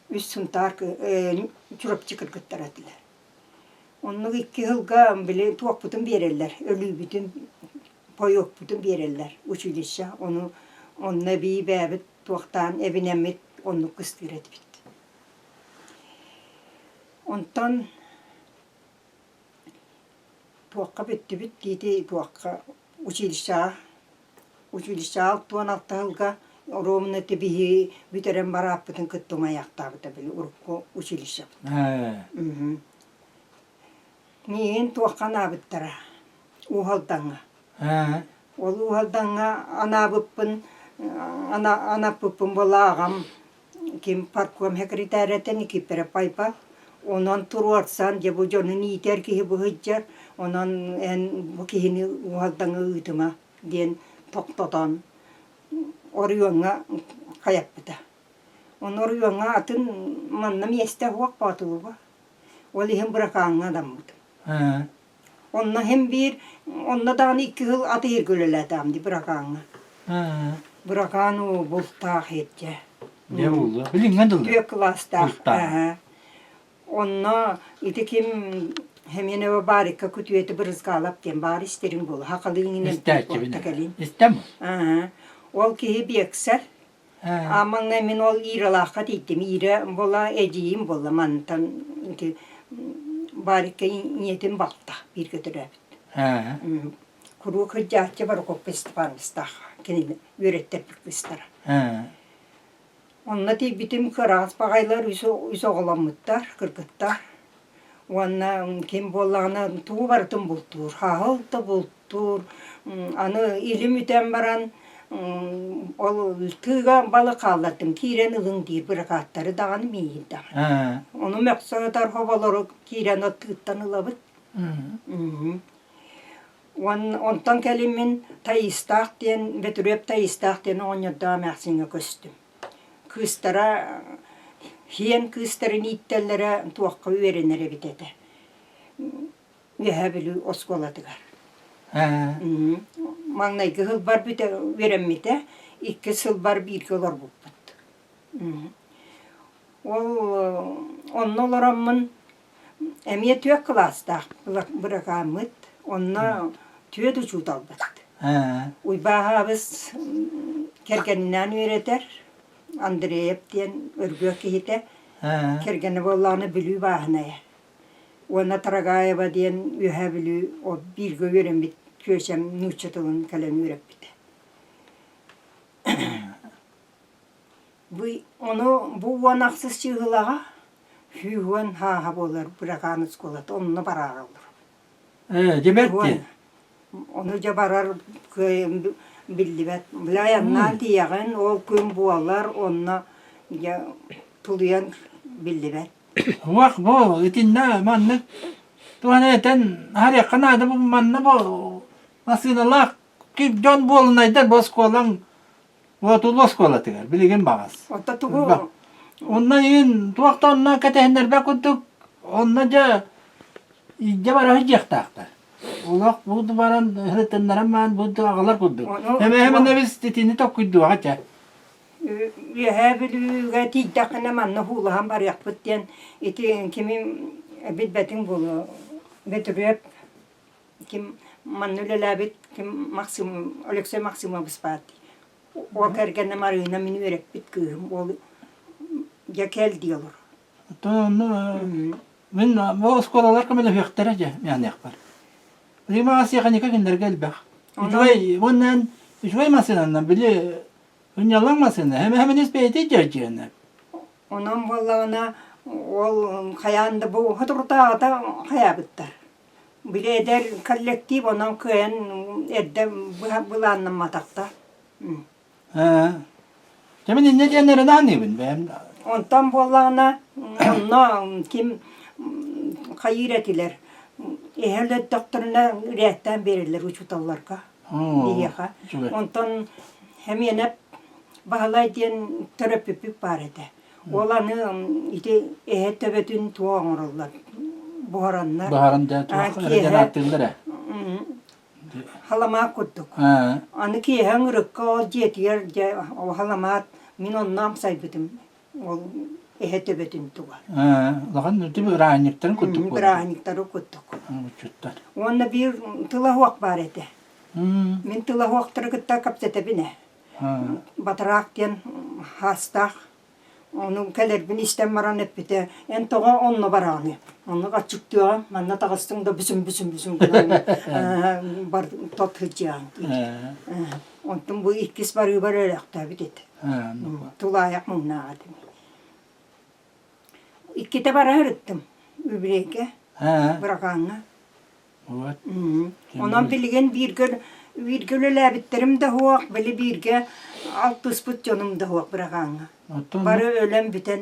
Үс Сунтаар Чурапчы кыргыттара этилэр. Оннук икки сылга били туохпутун биэрэллэр, өлүүбүтүн, пойуокпутун биэрэллэр училище. Ону онно эбии бэйэбит туохтаан эбинэммит оннук кыстыыр этибит. Онтон туохха бүттүбүт диити туохха училищеҕа училищеҕа 66 сылга оруобуна биһиги бүтэрэн барааппытын кытта умайаахтаабыта били урукку училищебыт. Миигин туохха анаабыттара Уус Алдаҥҥа. Ол Уус Алдаҥҥа анаабыппын анаппыппын буола аҕам ким партком секретарь Никифоров Пайпа онон туруорсан дьэ бу дьонун иитэр киһи бу сылдьар онон эн бу киһини Уус Алдаҥҥа ыытыма диэн тохтотон оройуоҥҥа хайаппыта. Ону оройуоҥҥа атын манна миэстэ суох Боотулуга. Ол иһин Быракааҥҥа анаммытым. Онно иһин биир, онно даҕаны икки сыл атыырга үлэлээтэҕим дии Быракааҥҥа. Быракаан уу бултаах иирдьэ. Дьэ булла. Билиҥҥэ дылы. Түөрт кылаастаах. Онно ити ким Хеменова Барикка күтүөтү Брызгалап диэн баар истэриҥ буолуо. Хахалыы иҥинэн Истээччибин. кэлин. Истэм. Ол киһи биэксэр. А маҥнай мин ол Иралаахха тиийдим. Ира буола эдьиийим буолла мантан ити Барикка ийэтин балта бииргэ төрөөбүт. Куруук сылдьааччы Барукоппа Степановичтаах кинини үөрэттэрбит кыыстара. Онно тиийбитим кыраҕас баҕайылар үс, үс оҕоломмуттар, кыргыттар. Уонна ким буоллаҕына тугу барытын бултуур, хаһыл да бултуур. Аны илим үтэн баран ол тыыга балык хааллардым, киирэн ылыҥ диир быракааттары даҕаны миигин даҕаны. Ону мөхсө сытар хоболору киирэн от тыыттан ылабыт. Онтон кэлин мин Таистаах диэн, Бөтүрүөп Таистаах диэн оҕонньордоох эмээхсиҥҥэ көстүм. Кыыстара һиэн кыыстарын ииттэллэрэ туохха үөрэнэр эбит этэ. Үөһээ Бүлүү оскуолатыгар. Маҥнайгы сылбар бүтэ үөрэммитэ, иккис сылбар бииргэ олорбуппут. Ол онно олороммун Эмиэ түөрт кылаастаах быракааммыт, онно түөрт учууталбыт. Уйбааһабыс кэргэнинээн үөрэтэр, Андреев диэн Өргүө киһитэ, кэргэнэ буоллаҕына Бүлүү бааһынайа. Уонна Тарагаева диэн Үөһээ Бүлүү бииргэ үөрэммит чүөчэм нуучча тылын кэлэн үөрэппитэ. Бу ону бу уон ахсыс чыыһылаҕа 110 хааһа буолар Быракаан оскуолата онно бараараллар. Ээ, дьэ бэрт дии. Ону дьэ барар кыайан биллибэт. Били айаннаан тиийэҕин, ол күн буолар, онно дьэ тулуйан биллибэт. Уох бу итиннэ маннык туһана этэн аһарыахха наада бу манна бу массыыналаах дьон буолунайдар бу оскуолаҥ Уотулу оскуолатыгар билигин баҕас. Оттон тугу Онно иин туох да онно кэтэһиннэрбэт курдук. Онно дьэ илдьэ бара сылдьыахтаахтар. Олох буду баран ырытыннаран маан буду аҕалар курдук. Эмэ эмэ итини токкуйдуоҕа чэ. Үөһээ Бүлүүгэ тиийдэххинэ манна уулаһан барыахпыт диэн ити кими билбэтиҥ буолуо. Бөтүрүөп ким манна үлэлээбит ким Максим Алексей Максимович баар дии. Ол кэргэнэ Марыына мин үөрэппит кыыһым. Ол дьэ кэл дии олор. Оттон онно мин бу оскуолалар көмөлөһүөхтэрэ дьэ миэхнээхпэр. Рима тиэхиньикэ кинилэргэ элбэх. Үчүгэй уонна үчүгэй массыынанан били Ынньалаҥ массыына эмэһэминис бэйэтэ дьэрдьиэнэ. Онон буоллаҕына ол хайаан да бу соторутааҕыта хайаабыттар. Били эдэр коллектив онон кыайан эрдэ былааннамматахтар. Ээ. Дьэ мин инньэ диэн эрэнэ саныыбын бэйэм. Онтон буоллаҕына онно ким хайыыр этилэр. Эһэ өлөрдөхтөрүнэ ирээттээн биэрэллэр учууталларга. биһиэхэ. Онтон Хэмиэнэп Баһылай диэн төрөппүппүт баар этэ. Ол аны ити эһэ төбөтүн туох оҥороллор? Буһараннар. Буһаран дьэ туох эрэ ааттыыллар ээ. Халамаат курдук. Аны киэһэ ыҥырыкка ол дьиэтигэр дьэ халамаат мин онно амсайбытым. Ол эһэ төбөтүн туга. Улахан үрдүк бырааһынньыктарын курдук буолар. Бырааһынньыктары курдук. Учуттар. Уонна биир тыла суох баар этэ. Мин тыла суохтары кытта кэпсэтэбин ээ. Батараак диэн хаастаах. Ону кэлэрбин истэн баран эппитэ, эн тоҕо онно бараҕыный? Оннук аччыктыаҕа, манна таҕыстыҥ да бүсүм-бүсүм-бүсүм гынан бар тот сылдьыаҕыҥ диир. Онтон бу иккис барыыбар өлөөхтөөбүт этэ. Тулаайах муҥнаах этим. Иккитэ бара сырыттым Үбүлүөйгэ, Быракааҥҥа. Онон билигин бииргэ бииргэ үлэлээбиттэрим да суох, били бииргэ алтыспыт дьонум да суох Быракааҥҥа. Бары өлөн бүтэн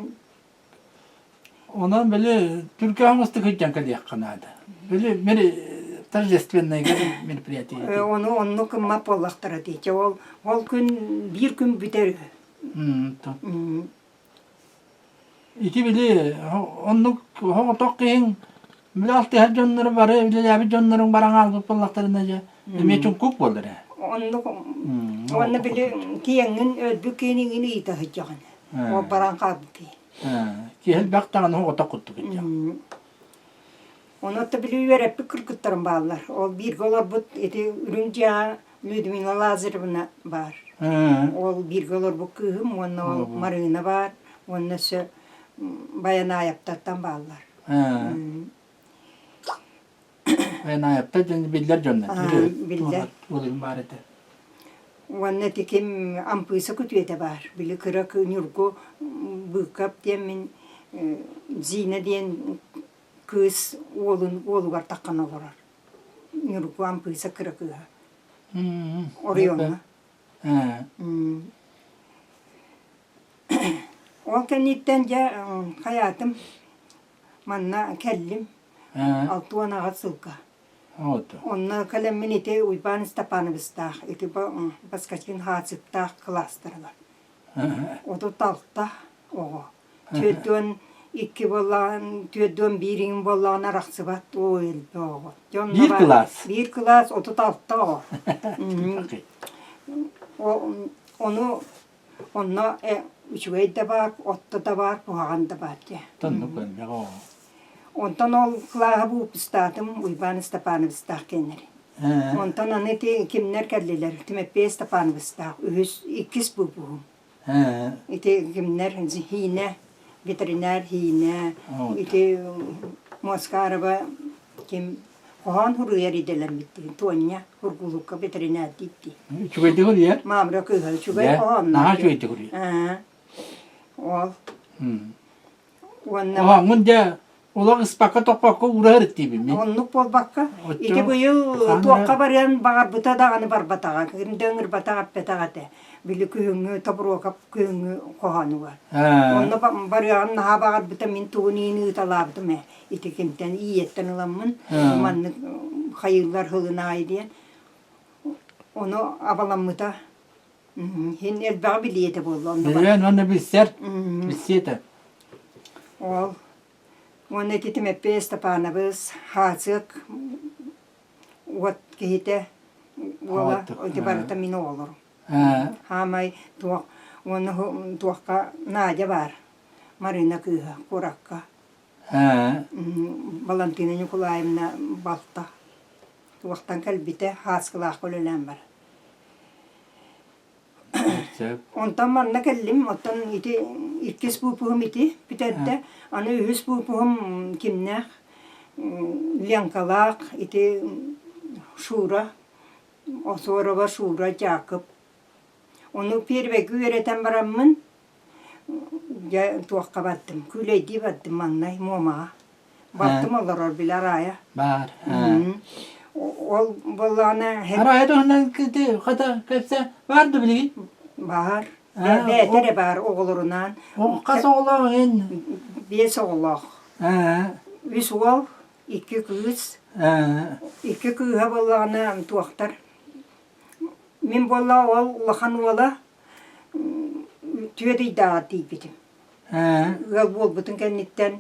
Онон били түргэн оҥостук сылдьан кэлиэххэ наада. Били мери торжественное мероприятие. Ону оннук гыммат буоллахтара дии. Чэ ол ол күн биир күн бүтэр үһү. Ити били оннук оҕотох киһиҥ били алтыһар дьоннору бары үлэлээбит дьонноруҥ баран хаалбыт буоллахтарына дьэ эмиэ чуҥкук буолар ээ. Оннук уонна били киэҥҥин өлбүт киһиниҥин ыйыта сылдьаҕын. Ол баран хаалбыт киһи. Киһи элбэх даҕаны оҕотох курдук илдьэ. Ону оттон били үөрэппит кыргыттарым бааллар. Ол бииргэ олорбут ити үрүҥ дьиэҕэ Людмила Лазаревна баар. Ол бииргэ олорбут кыыһым уонна ол Марыына баар уонна өссө Байанаайаптартан бааллар. Байанаайаптар диэн биллэр дьоннор. Биллэр. Уолугум баар этэ. Уонна ити ким Ампыыса күтүөтэ баар. Били кыра Ньургу Быыкап диэн мин Зина диэн кыыс уолун уолугар таххан олорор. Ньургу Ампыыса кыра кыыһа. Оройуоҥҥа. Ол кэнниттэн дьэ хайаатым манна кэллим 68 сылга. Онно кэлэммин ити Уйбаан Степановичтаах ити Баскачин Хаацыктаах кылаастарылар. 36 оҕо. 42 буоллаҕын, 41 иҥин буоллаҕына арахсыбат оо элбэх оҕо. Биир кылаас? Биир кылаас 36 оҕо. Ону онно үчүгэй да баар, отто да баар, куһаҕан да баар дии. Тоннук элбэх оҕо. Онтон ол кылааһы выпустаатым Уйбаан Степановичтаах кэннэри. Онтон аны ити кимнэр кэллилэр? Тимофей Степановичтаах үһүс, иккис выпуһум. Ити кимнэр Хиинэ, ветеринар Хиинэ, ити Москарова ким хоһоон суруйар идэлэммит Туонньа Ургулукка ветеринар диир Үчүгэйдик суруйар? Маамра кыыһа үчүгэй хоһооннор. Наһаа үчүгэйдик суруйар. Ол Уонна Оһоҥҥун дьэ олох ыспакка-тохпокко уураһар диибин мин. Оннук буолбакка, ити быйыл туохха барыан баҕарбыта даҕаны барбатаҕа, ким да ыҥырбатах эппэтэх этэ. Били күһүҥҥү Тобуруокап күһүҥҥү хоһоонугар. Онно барыаҕын наһаа баҕарбыта, мин тугун иин ыыталаабытым ээ. Ити кимтэн ийэттэн ыламмын, маннык хайыыллар һылын аайы диэн. Ону абаламмыта. Иһин элбэҕи билиэ этэ буолла онно Билиэн уонна билсэр, билсиэ этэ. Ол. Уонна ити Тимэппиэй Ыстапаанабыс Хаацык уот киһитэ уола ити барыта мин оҕолорум. Хаамай туох уонна туохха Надя баар Марина кыыһа куоракка. Валентина Николаевна балта туохтан кэлбитэ Хааскылаахха үлэлээн баран. Онтон манна кэллим, оттон ити иккис выпуһум ити бүтэрдэ. Аны үһүс выпуһум кимнээх Ленкалаах ити Шура, Осорова Шура Дьаакып. Ону первэйгэ үөрэтэн бараммын, дьэ туохха бардым, күүлэйдии бардым маҥнай Муомаҕа. Балтым олорор били Араайа. Баар. Ол буоллаҕына Араайа туһунан хата кэпсэ баар да билигин? Баар. Бэйэтэ эрэ баар оҕолорунаан. Хас оҕолоох эн? Биэс оҕолоох. Үс уол, икки кыыс. Икки кыыһа буоллаҕына туохтар. Мин буоллаҕа ол улахан уола түөрт ыйдааҕар тиийбитим. Ыал буолбутун кэнниттэн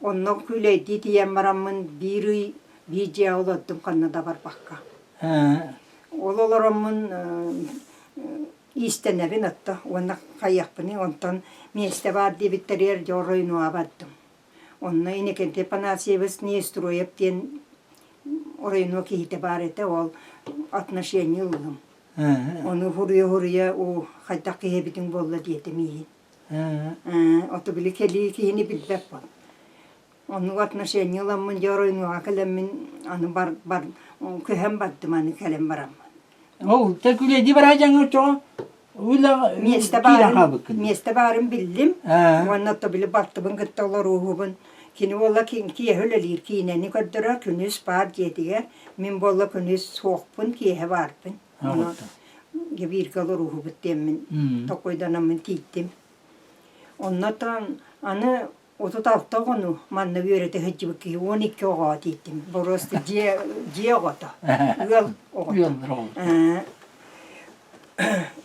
онно күүлэйдии тиийэн бараммын биир ый биир дьиэҕэ олордум ханна да барбакка. Ол олороммун иистэнэбин отто уонна хайыахпыный онтон миэстэ баар диэбиттэригэр дьэ оройунуоҕа бардым. Онно Иннокентий Афанасьевич Неустроев диэн оройунуо киһитэ баар этэ, ол отношение ыллым. Ону хуруйа-хуруйа уу хайдах киһи эбитиҥ буолла диэтим ииһин. Ото били кэлии киһини билбэт буол. Оннук отношение ыламмын дьэ оройуонуга кэлэммин аны бар бар көһөн бардым аны кэлэн бараммын. Ол те күлэйдии бараа дьаҥы оччоҕо Миэстэ баарын, миэстэ баарын биллим. Уонна ото били балтыбын кытта олорууһубун. Кини буолла киэһэ үлэлиир киинэни көрдөрөр, күнүс баар дьиэтигэр. Мин буолла күнүс суохпун, киэһэ баарбын. Ону бииргэ олорууһубут диэммин токуйданаммын тиийдим. Оннотон аны 36 оҕону манна үөрэтэ сылдьыбыт киһи 12 оҕоҕо тиийдим. Боруоста дьиэ, дьиэ оҕото, ыал оҕото.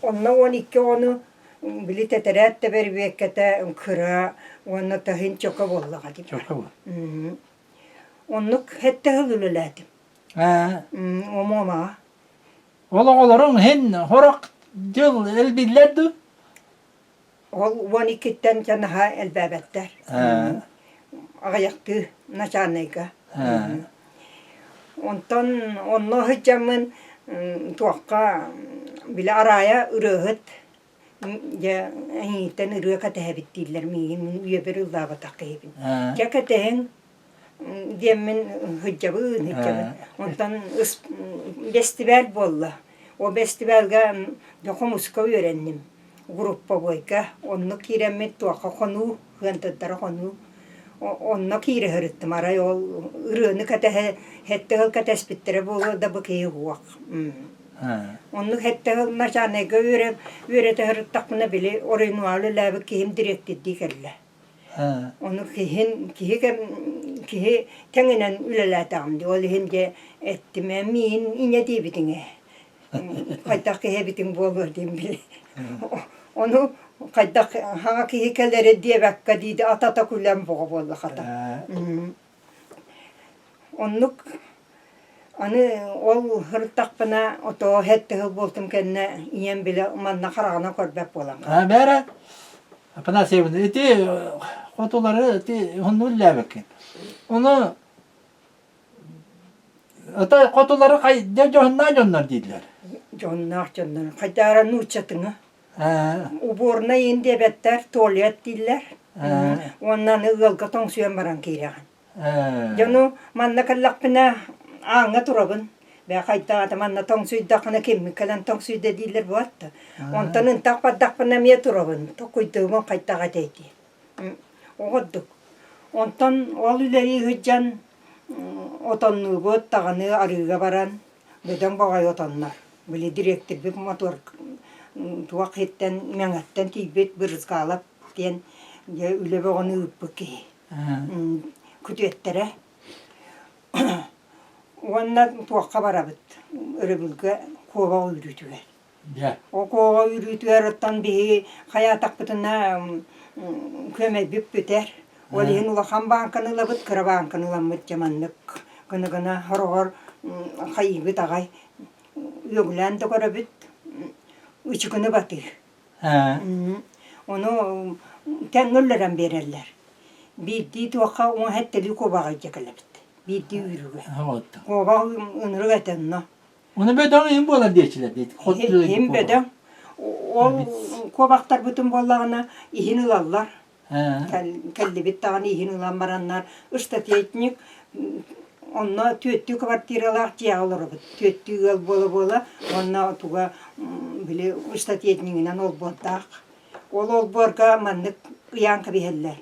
Онно 12 оҕону били тэтэрээт да бэрбиэккэтэ кыра уонна таһын чөкө буоллаҕа дии. Чөкө буол. Оннук сэттэ сыл үлэлээтим. Омуомаҕа. Ол оҕолоруҥ иһин хорох дьыл элбиллэр дуу? Ол 12-ттэн дьэ наһаа элбээбэттэр. Аҕыйахтыы начальнайга. Онтон онно сылдьаммын туохха били Араайа ырыаһыт дьэ эйигиттэн ырыа кэтэһэбит дииллэр миигин мин үйэбэр ыллаабатах киһибин. Дьэ кэтэһиҥ диэммин сылдьабын сылдьабын. Онтон бэстибээл буолла. Ол бэстибээлгэ дьэ хомуска үөрэнним. Групповойга оннук киирэммит туохха хонуу, ыантыттара хонуу. Онно киирэ сырыттым. Арай ол ырыаны кэтэһэ сэттэ сыл кэтэспиттэрэ буолуо да бу киһи уох. Оннук сэттэ сыл начальнайга үөрэтэ сырыттахпына били оройунуаал үлэлээбит киһим дириэктирдии кэллэ. Ону киһин киһи кэм киһи тэҥинэн үлэлээтэҕим дии. Ол иһин дьэ эттим ээ миин иньэ диэбитиҥ ээ. Хайдах киһи эбитиҥ буолуо диэн били. Ону хайдах хаҥа киһи кэлэрэ диэбэккэ диidi атата күлэн боҕо буолла хата. Оннук аны ол сырыттахпына отоо сэттэ сыл буолтум кэннэ ийэм бile манна хараҕынан көрбөт буолан хаалла. Бээрэ, Афанасьевна, ити хотулары ити уһуннук үллээбиккин. Ону ата хотулары хайда дьоһуннаах дьоннор дииллэр. Дьонноох дьоннор. Хайдаара нууччатыҥа. Уборнай иин диэбэттэр, туалет дииллэр. Уонна аны ыалга тоҥсуйан баран киирэҕин. Дьону манна кэллэхпинэ ааҥҥа турабын. Бээ хайдаата манна тоҥсуйдаххына киммит кэлэн тоҥсуйда дииллэр буолла. Онтон ынтах бардахпына эмиэ турабын. Токуйдуубун хайдах этэй дии. Оҕордук. Онтон ол үлэлии сылдьан отоннуубут даҕаны арыыга баран бөдөҥ баҕайы отоннор. Били дириэктирбит мотуор туох иһиттэн Мэҥэттэн тиийбит Брызгалов диэн дьэ үлэ бөҕөнү ыыппыт киһи. Күтүөттэрэ уонна туохха барабыт өрөбүлгэ куобах үүрүүтүгэр. Ол куобах үүрүүтүгэр оттон биһиги хайаатахпытына күөмэйбит бүтэр. Ол иһин улахан бааҥканы ылабыт, кыра бааҥканы ыламмыт дьэ маннык гына-гына хороҕор хайыыбыт аҕай үөгүлээн да көрөбүт, ычыкыны батыы. Ону тэҥҥэ үллэрэн биэрэллэр. Биирдии туохха уҥа сэттэлии куобаҕы илдьэ кэлэбит. Биирдии үүрүүгэ. Куобах ынырык этэ онно. Ону бөдөҥ иһин буолар диэччилэр диэт. Иһин бөдөҥ. Ол куобахтарбытын буоллаҕына иһин ылаллар. Кэллибит даҕаны иһин ылан бараннар штатетник онно түөттүү квартиралаах дьиэҕэ олоробут. Түөттүү ыал буола-буола уонна туга били штатетнигинэн олбуордаах. Ол олбуорга маннык ыйаан кэбиһэллэр.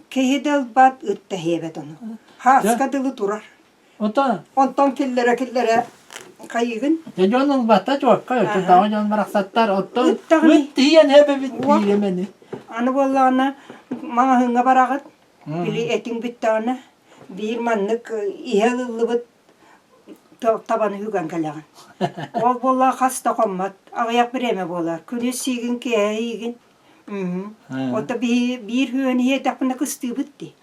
Киһи да ылбат, ыт да иһиэбэт ону. Хааска дылы турар. Ото Онтон киллэрэ-киллэрэ хайыыгын? Дьэ дьон ылбата чуокка, оччотооҕу дьон барахсаттар оттон Ыттаҕын ыт тиийэн эбэбит Уох. бииримэни. Аны буоллаҕына маҕаһыыҥҥа бараҕыт, били этиҥ бүттэҕинэ биир маннык иһэ ылыллыбыт табаны үгэн кэлэҕин. Ол буоллаҕа хас да хоммот, аҕыйах бириэмэ буолар. Күнүс сиигин, киэһэ иигин. Ото биир үөн иһиэтэхпинэ кыстыыбыт дии.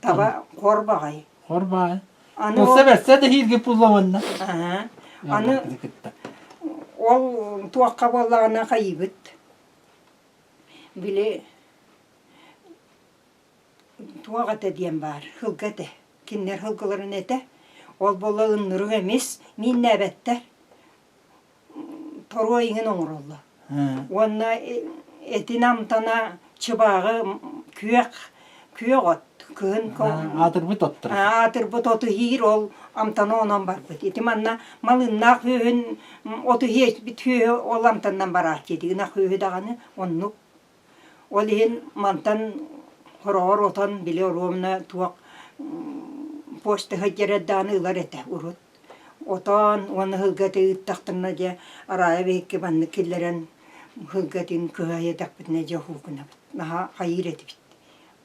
Таба хор баҕай. Хор баҕай. Аны Ылса бэрсэ да иһииргэ пуллабанна. Аны ол туохха буоллаҕына хайыыбыт. Били туох этэ диэн баар, һылга этэ. Кинилэр һылгыларын этэ. Ол буолла ыннырык эмис, мииннээбэттэр. Торуо иҥин оҥороллор. Уонна этин амтана чыбааҕы күөх күөх от кыһын Аатырбыт оттор. Аатырбыт оту иһиир ол амтана онон барбыт. Ити манна малыннаах үөһүн оту иһиэчпит үөһү ол амтанынан барааччы ити ынах үөһү даҕаны оннук. Ол иһин мантан хороҕор отон били оруобуна туох почта сылдьар даҕаны ылар этэ урут. Отоон уонна ыһылга этэ ыыттахтарына дьэ Араайа биһикки маннык киллэрэн ыһылга этин кыһайыатэхпитинэ дьэ уһуукунабыт. Наһаа хайыыр этибит.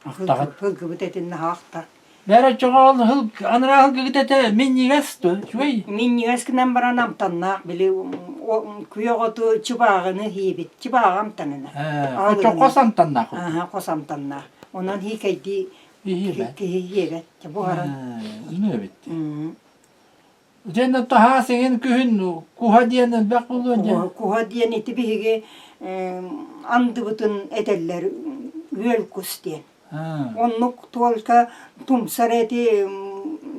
Ахтаҕыт. Ыһылгыбыт этин наһаа ахтар. Бэрэ оччоҕо ол ыһыл анараа ыһылгыгыт этэ минньигэс дуо? Үчүгэй. Минньигэс гынан баран амтаннаах били күөх оту чыбааҕыны иһиибит. Чыбааҕы амтанына. Оччо хос амтаннаах. Аха, хос амтаннаах. Онон хиикэйдии Иһиэбэт. киһи иһиэбэт. Буһаран. Inu эбит. Дьэ таһаас иҥин күһүн куһа диэн элбэх буолуо дьэ. Куһа диэн ити биһиги андыбытын этэллэр үөл кус диэн. Оннук только тумсар эти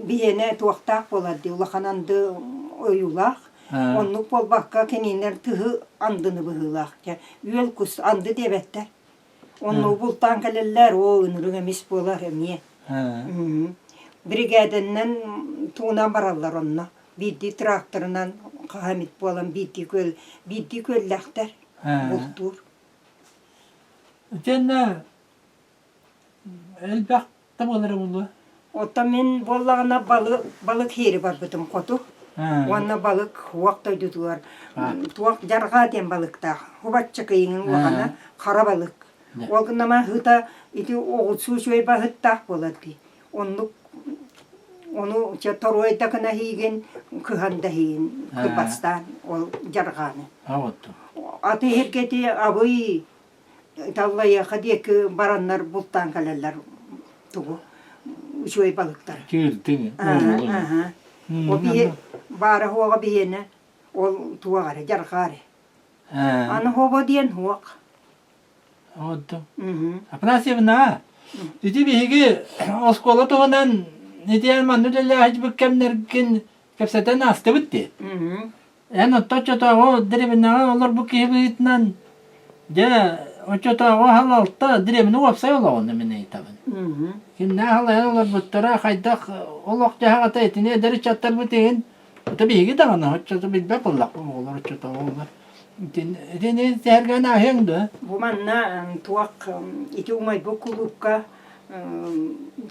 биһиэнэ туохтаах буолар дии улахан анды ойуулаах. Оннук буолбакка кинилэр тыһы андыны быһыылаах. Дьэ үөл кус анды диэбэттэр. Оннугу бултаан кэлэллэр, оо ынырык эмис буолар эмиэ. Биригээдэннэн туунан бараллар онно. Биирдии тракторынан хаһа эмит буолан биирдии күөл биирдии күөллээхтэр бултуур. Итиэннэ элбэх да буолара буолуо. Оттон мин буоллаҕына балык, балык иһиэри барбытым хоту. Уонна балык уох дойдутугар туох дьарҕаа диэн балыктаах. Хубачча кыйыҥын улахана хара балык. Ол гынама ыта ити оҕурсуу үчүгэй баһыттаах буолар дии. Оннук ону чэ торуой да гына иһиигин, кыһан да иһиигин кырбастаан ол дьарҕааны. Аты иһиргэти абый Таллайыаха диэки бараннар бултаан кэлэллэр тугу үчүгэй балыктар. Киирдиҥ. Аха. О биһи баара хуоҕа биһиэнэ ол туох эрэ дьарҕаа эрэ. Аны хобо диэн хуох. Оттон. Афанасьевна, ити биһиги оскуола туһунан итиэн манна үлэлээһит кэмнэргин кэпсэтэн аастыбыт дии. Эн оттон оччотооҕу дэриэбинэҕэ олорбут киһи быһыытынан, дьэ, оччотооҕу халалта дэриэбинэ уопсай олоҕун мин ыйытабын. Кимнээх халайан олорбуттара, хайдах олох-дьаһах ата итини эдэр ыччаттарбыт иһин, ото биһиги даҕаны оччото билбэт буоллахпыт оҕолор оччотооҕу оҕолор. Итини сэһэргээн ааһыаҥ дуо? Бу манна туох ити умайбыт кулуупка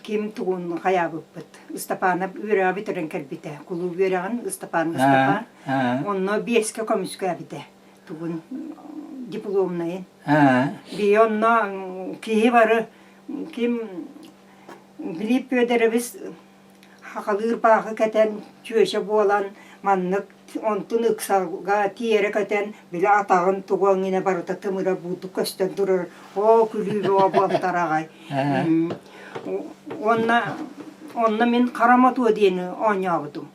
ким тугун хайаабыппыт. Ыстапаанап үөрэҕи бүтэрэн кэлбитэ. Кулууп үөрэҕин Ыстапаан Ыстапаан. Онно биэскэ көмүскээбитэ тугун дипломнайын. Бии онно киһи бары ким Глеб Федорович хахалыыр бааҕы кэтэн чүөчэ буолан маннык. Онтун ыксалга тиэрэ көтөн, били атаҕын тугу эҥинэ барыта тымыра буурдук көстөн турар. Оо, күлүү бөҕө буолтар аҕай. Уонна онно мин хара мотуо диэни оонньообутум.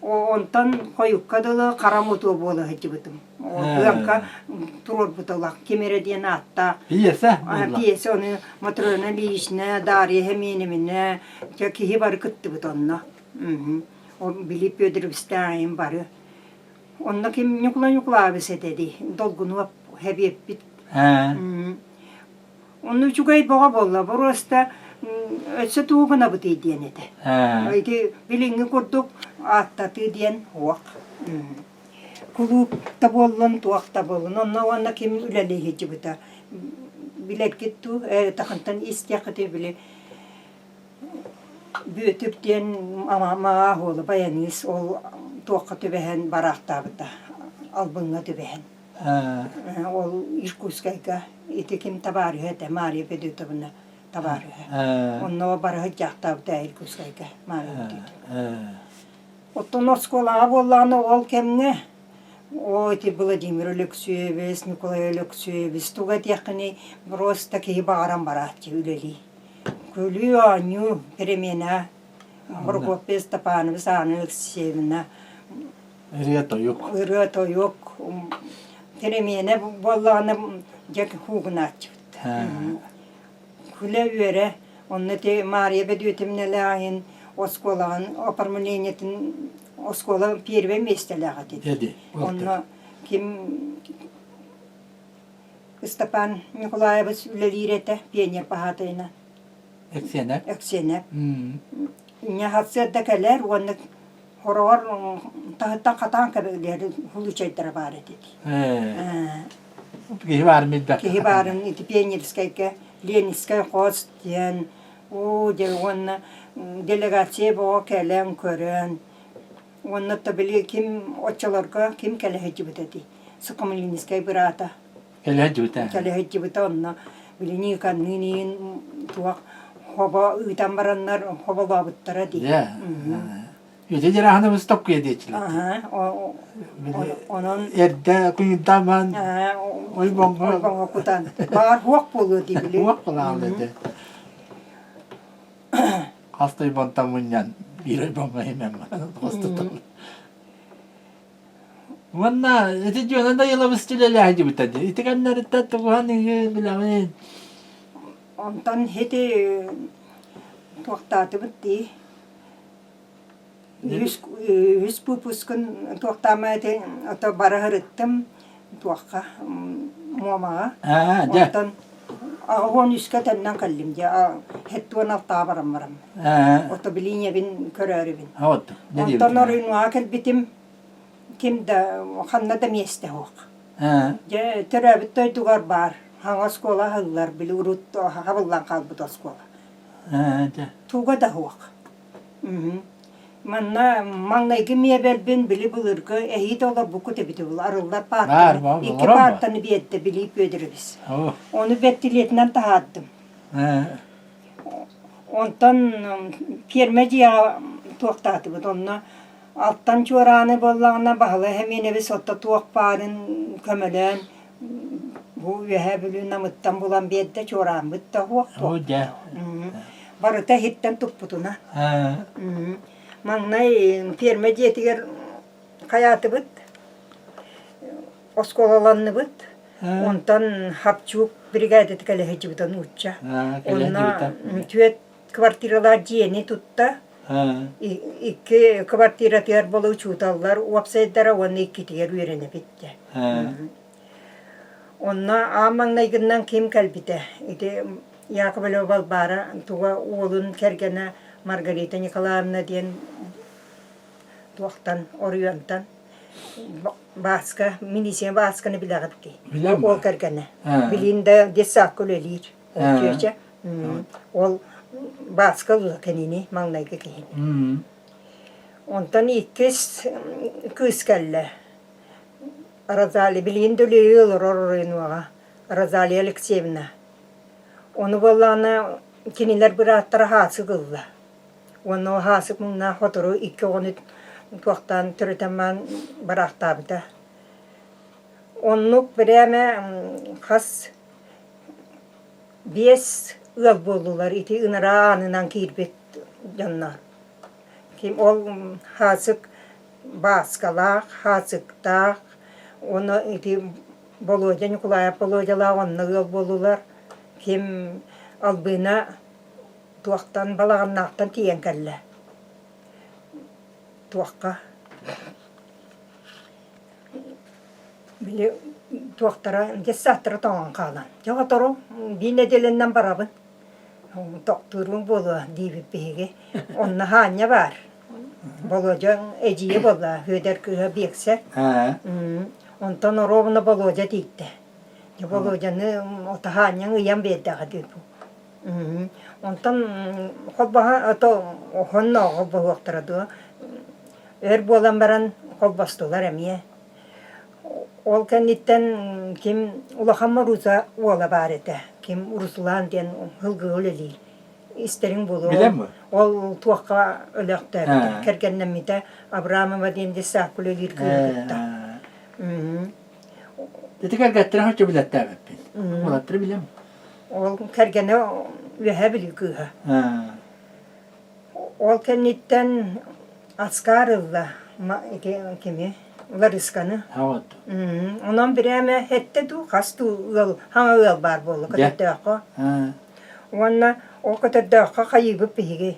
Онтон хойукка дылы хара мотуо буола сылдьыбытым. Тыаҥка туруорбуталах ким эрэ диэн ааттаах. Пьеса? Пьеса ону Матрена Ильинична, Дарья Хеменевна, киһи бары кыттыбыт онно. Ол били Петровичтааҕын бары. Онно ким Ньукулай Ньукулаабыс этэ дии, Долгунуоп хэбиэппит. Онно үчүгэй бөҕө буолла, боруоста өссө тугу гынабытый диэн этэ. Ити билиҥҥи курдук ааттатыы диэн суох. Кулууп да буоллун, туох да буоллун. Онно уонна ким үлэлии сылдьыбыта билэргит дуу, ээ тахынтан истиэххитий били Бүөтүр диэн маҕаа уола баянист ол туохха түбэһэн бараахтаабыта, албыҥҥа түбэһэн. Ол Иркутскайга ити ким табаарыһа этэ, Мария Федотовна табаарыһа. Онно бара сылдьаахтаабыта Иркутскайга Мария Федотовна. Оттон оскуолаҕа буоллаҕына ол кэмҥэ оо ити Владимир Өлөксүөбүс, Николай Өлөксүөбүс тугу этиэххиний, просто киһи баҕаран барааччы үлэлии. Күлүү-оонньуу перемена Прокопий Степанович Анна Алексеевна Ырыа-тойук. Ырыа-тойук. Перемена буоллаҕына дьэ куугунааччыбыт. Күлэ-үөрэ онно ити Маарыйа Бөдүөтүмнэлээҕин оскуолаҕын оформлениетын оскуола первэй миэстэлээх этэ. Онно ким Ыстапаан Николаевич үлэлиир этэ пионер баһаатайынан. Эксиэнэп. Эксиэнэп. Инньэ сарсыарда кэлэр уонна хороҕор таһыттан хатаан кэбилэр хулучайдара баар этэ. Киһи баарын билбэт. Киһи баарын ити пионерскайга Ленинскэй хос диэн уу дьэ уонна делегация бөҕө кэлэн көрөн уонна то били ким оччолорго ким кэлэ сылдьыбыт этэй Сухомлинскай быраата Кэлэ сылдьыбыта. Кэлэ сылдьыбыта онно били Никонныын иин туох хобо ыытан бараннар хоболообуттара дии. Ити дьараһаныбыз токкуйа диэччилэр. Онон эрдэ куйунтаан баран ойбоҥҥо ойбоҥҥо кутан баҕар хуох буолуо дии били. Хуох буолаалла этэ. Хас да ойбонтон мунньан биир ойбоҥҥо иһимэн баран хостуталлар. Уонна ити дьоно да йылабыс үлэлээһдибитэ дии. Ити кэннэриттэн тугуһан иһи билэҕин. Онтон ити туохтаатыбыт дии. Үһүс, үһүс выпускун туохтаама ити ото бара сырыттым туохха Муомаҕа. Аа, дьэ. Онтон 83-кэ төннөн кэллим дьэ 76-ҕа баран барам. Аа. Ото билииньэбин көрөөрүбүн. Вот. Онтон оройуонуга кэлбитим ким да ханна да миэстэ суох. Дьэ төрөөбүт дойдугар баар хаҥа оскуола аһыллар били урут хабыллан хаалбыт оскуола. Туга да суох. Манна маҥнайгы миэбэлбин били былыргы эһиит олорбуккут эбитэ буолуо арыллар паартаны икки паартаны биэрдэ Билиип Федорович. Ону бэртилиэтинэн таһаардым. Онтон пиэрмэ дьиэҕэ туохтаатыбыт онно алтан чуорааны буоллаҕына Баһылай Хэмиэнэбис отто туох баарын көмөлөөн бу Үөһээ Бүлүү Намыттан булан биэрдэ чуорааммыт да суох Барыта иһиттэн туппутуна. Маҥнай пиэрмэ дьиэтигэр хайаатыбыт, оскуолаланныбыт. Онтон Хапчук бригадата кэлэ сылдьыбыта нуучча. Онно түөрт квартиралаах дьиэни тутта. Икки квартиратыгар буола учууталлар уопсайдара уонна иккитигэр үөрэнэбит дьэ. Онно аан маҥнайгыннан ким кэлбитэ? Ити Яковлева Балбаара туга уолун кэргэнэ Маргарита Николаевна диэн туохтан оройуонтан Бааска, милиция Баасканы билэҕит дии. Уол кэргэнэ. Билин да детсадка үлэлиир. Чүөчэ. Ол Бааска ылла кинини маҥнайгы киһини. Онтон иккис кыыс кэллэ. Розалия, билигин да үлэлии олорор оройуонуоҕа. Розалия Алексеевна. Ону буоллаҕына кинилэр бырааттара Хаасык ылла. Уонна ол Хаасык муҥнаах сотору икки оҕону. туохтаан төрөтөн баран бараахтаабыта. Оннук бирээмэ хас биэс ыал буоллулар ити ынараа аанынан киирбит дьоннор. Ким ол Хаасык Бааскалаах, Хаасыктаах уонна ити Болуодьа Ньукулаайап Болуодьалаах онно ыал буоллулар. Ким Албына туохтан Балаҕаннаахтан тиийэн кэллэ. Туохха Били туохтара детсадтара тоҥон хаалан. Дьэ сотору биир нэдиэлэннэн барабын. Тохтуурум буолуо диибит биһиги. Онно Хаанньа баар. Болуодьа эдьиийэ буолла, Сүөдэр кыыһа Биэксэ. Онтон оруобуна Болуодьа тиийдэ. Дьэ Болуодьаны ото Хаанньаҥ ыйан биэрдэҕэ дии бу. Онтон холбоһо ото оһоннооҕу холбоһуохтара дуо Өр буолан баран холбостулар эмиэ. Ол кэнниттэн ким улахан Моруза уола баар этэ. Ким Руслан диэн һылгы үлэлиир. Истэриҥ буолуо. Билэн Ол туохха өлөөхтөөбүтэ, кэргэннэммитэ Абрамова диэн десаакка үлэлиир кыыһы кытта. Ити кэргэттэрин хочу билэттээбэппин. Уолаттары билэм. Ол кэргэнэ Үөһээ Бүлүү кыыһа. Ол кэнниттэн Аскар ылла ити кими Ларысканы. Онон бирээмэ эттэ дуу, хас дуу ыал, хаҥа ыал баар буолла Көтөрдөөххө. Уонна ол Көтөрдөөххө хайыыбыт биһиги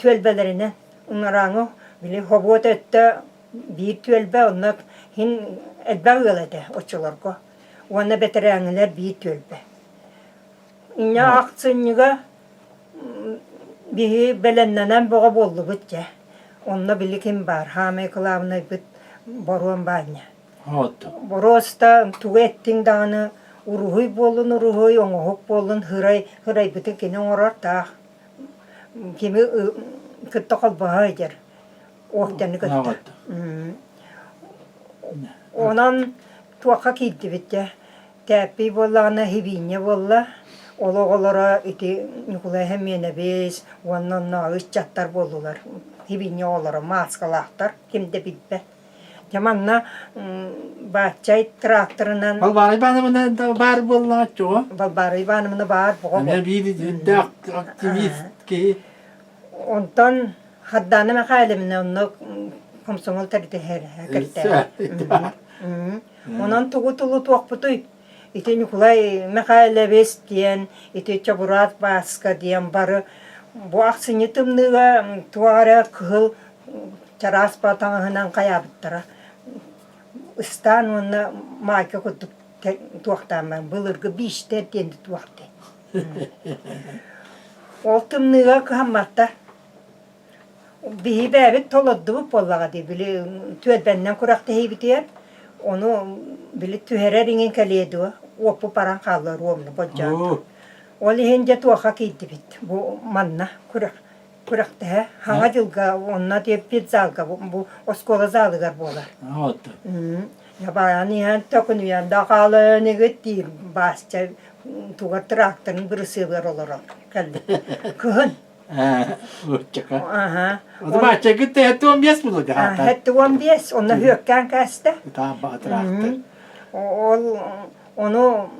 түөлбэлэринэн уҥарааҥы били хобуот өттө биир түөлбэ онно иһин элбэх ыал этэ оччолорго. Уонна бэтэрээҥҥилэр биир түөлбэ. Инньэ ахсынньыга Биһи бэлэмнэнэн бөҕө буоллубут дьэ. Онно били ким баар, хаамай кылаабынайбыт Боруон Баанньа. Боруоста тугу эттиҥ даҕаны уруһуй буоллун уруһуй, оҥоһук буоллун һырай, һырайбытын кини оҥорор таах. Кими кытта холбоһо сылдьар, уохтаны кытта. Онон туохха киирдибит дьэ Тээппий буоллаҕына Хибиинньэ буолла, ол оҕолоро ити Ньукулай Сэмиэнэбис уонна оннооҕу ыччаттар буоллулар. Хибиинньэ оҕолоро мааскалаахтар, ким да билбэт. Дьэ манна Бааччай тракторынан Балбаара Ивановна баар буоллаҕа чуо. Балбаара Ивановна баар боҕо. Эмиэ биир үрдээх активист киһи. Онтон Хардаана Михайловна онно комсомол тэрилтэһэр кэртээ. Онон тугу тулутуохпутуй? Ити Ньукулай Михайлович диэн, ити Чобураат Бааска диэн бары бу ахсынньы тымныыга туох эрэ кыһыл чараас таҥаһынан хайаабыттара. Ыстаан уонна маайка курдук туохтаан былыргы биистэр диэн туох диэн. Ол тымныыга кыһамматтар. Биһи бэйэбит толордубут буоллаҕа дии, били түөлбэннэн күрэхтэһиибитигэр, ону били түһэрэр иҥин кэлиэ дуо, уоппут баран хаалла ровно болдьоото. Ол иһин дьэ туохха киирдибит, бу манна күрэх күрэхтэһэ Хаҥа дьылга онно диэппит залга бу оскуола залыгар буолар. Дьабаан иһэн төкүнүйэн да хаалыаныгыт диир Баастя тугар тракторын бырысыабыгар олорон кэллэ. Кыһын Ыччака. Бааччагыт 75 буолла дьаһаата. 75, онно үөккээн кээстэ. Ытаабатыраахтар. Ол ону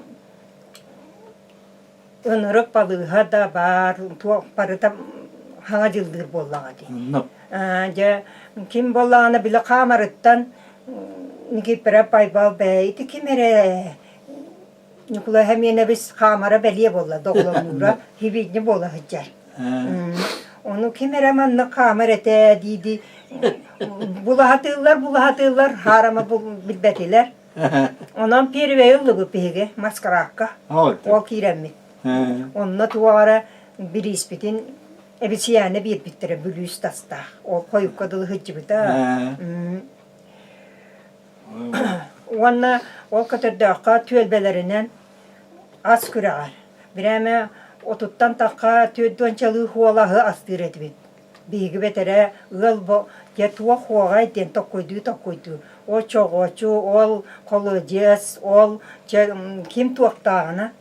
ынырык балыыһа да баар, туох барыта хаҥа дьыллыыр буоллаҕа дии. Дьэ, ким буоллаҕына били хаамарыттан Никифоров Байбал бээ ити ким эрэ Ньукулай Сэмиэнэбис хаамара бэлиэ буолла, доҕолоҥнуура хибиинньэ буола сылдьар. Ону ким эрэ маннык хаамар этэ дии-дии булаһатыыллар, булаһатыыллар, хаарама билбэтилэр. Онон первэй ыллыбыт биһиги маскараакка. Ол киирэммит. Онно туох эрэ бирииспитин эбисийээнэ биэрбиттэрэ бүлүүс тастаах. Ол хойукка дылы сылдьыбыта. Уонна ол көтөрдөөххө түөлбэлэринэн ас күрэҕэр. Бирээмэ отуттан тахха түөрдуончалыы хуолаһы астыыр этибит. Биһиги бэтэрээ ыал бо дьэ туох хуоҕай диэн токкуйдуу-токкуйдуу ол чоҕуочу, ол холодец, ол чэ ким туохтааҕына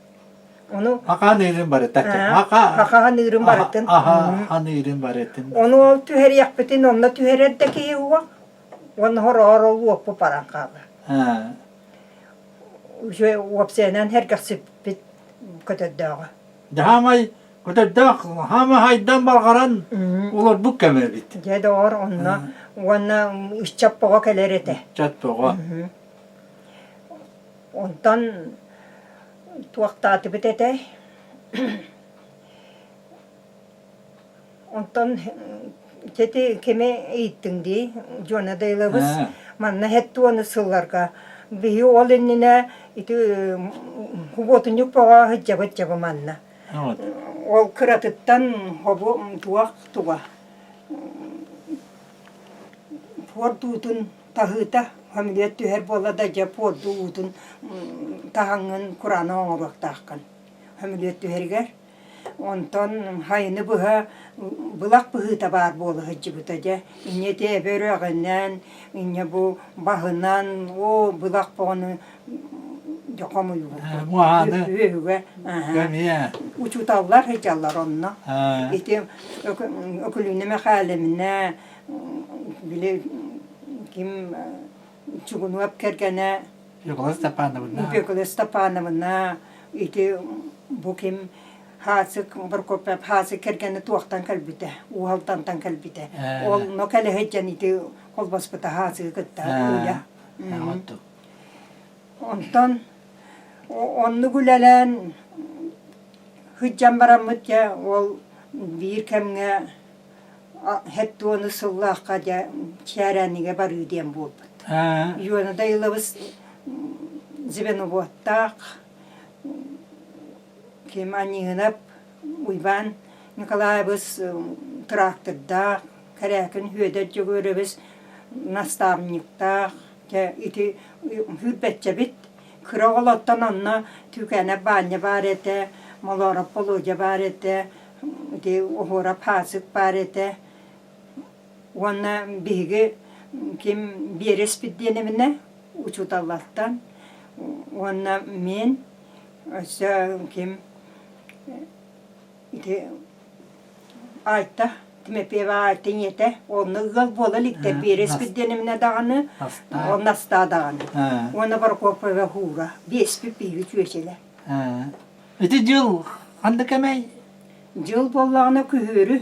ону Хахан ыырын барыта. Хахахан ыырын барытын. Аха ыырын барытын. Ону ол түһэриэхпитин онно түһэрэр да киһи уох. Уонна хороҕор ол уоппут баран хаалар. Үчүгэй уопсайынан сэргэхсиппит көтөрдөөҕө. Дьаамай көтөрдөөх хаама хайдан балҕаран олорбут кэмэ эбит. Дьэ доҕор онно уонна ыччат боҕо кэлэр этэ. Ыччат боҕо. Онтон туохтаатыбыт этэй? Онтон ити кими ыйыттыҥ дии, Дьуона Дайылабыс манна һэттуону сылларга биһи ол иннинэ ити хубуотунньук бөҕө сылдьабыт дьэ бу манна. Ол кыратыттан хобу туох туга пуордуутун таһыыта хамилиот түһэр буолла да дьэ пуорду уутун таһаҥҥын курааны оҥоруохтааххын хамилиот түһэригэр Онтон хайыны быһа былах быһыыта баар буола сылдьыбыта дьэ. Инньэ ити эбэ үрэҕинэн, инньэ бу баһынан, оо былах боҕону дьэ хомуйбуппут. Муоһааны Үөһүгэ Кэмиэ. Учууталлар сылдьаллар онно. Ити Өкүлүүнэ Мэхээлэминэ били ким Чугунуоп кэргэнэ Фекла Степановна. Фекла Степановна ити бу ким Хаасык Прокопьев Хаасык кэргэнэ туохтан кэлбитэ, Уһалтантан кэлбитэ. Ол но кэлэ сылдьан ити холбоспута Хаасыгы кытта Уля. Онтон оннук үлэлээн сылдьан бараммыт дьэ ол биир кэмҥэ Хэттуону сыллаахха дьэ Чээрэнигэ барыы диэн буолбут. Юона Дайылабыс звеноводтаах ким Аньыынап Уйбаан Николаевыс трактордаах, Кэрээкин Үөдэр Дьөгүөрэбис наставниктаах дьэ ити сүүрбэччэбит кыра оҕолортон онно Түүкээнэп Баанньа баар этэ, Молоороп Болуодьа баар этэ, ити Оһуорап Хаасык баар этэ уонна биһиги ким биэрэспит диэнэбинэ учууталлартан уонна мин өссө ким ити Айта Тимофеева Айта ийэтэ онно ыал буола иликтэр биэрэспит диэнэминэ даҕаны ол Настаа даҕаны уонна Прокопьева Һуура биэспит биһиги чүөчэлэр Ити дьыл ханнык кэмэй? Дьыл буоллаҕына күһүөрү.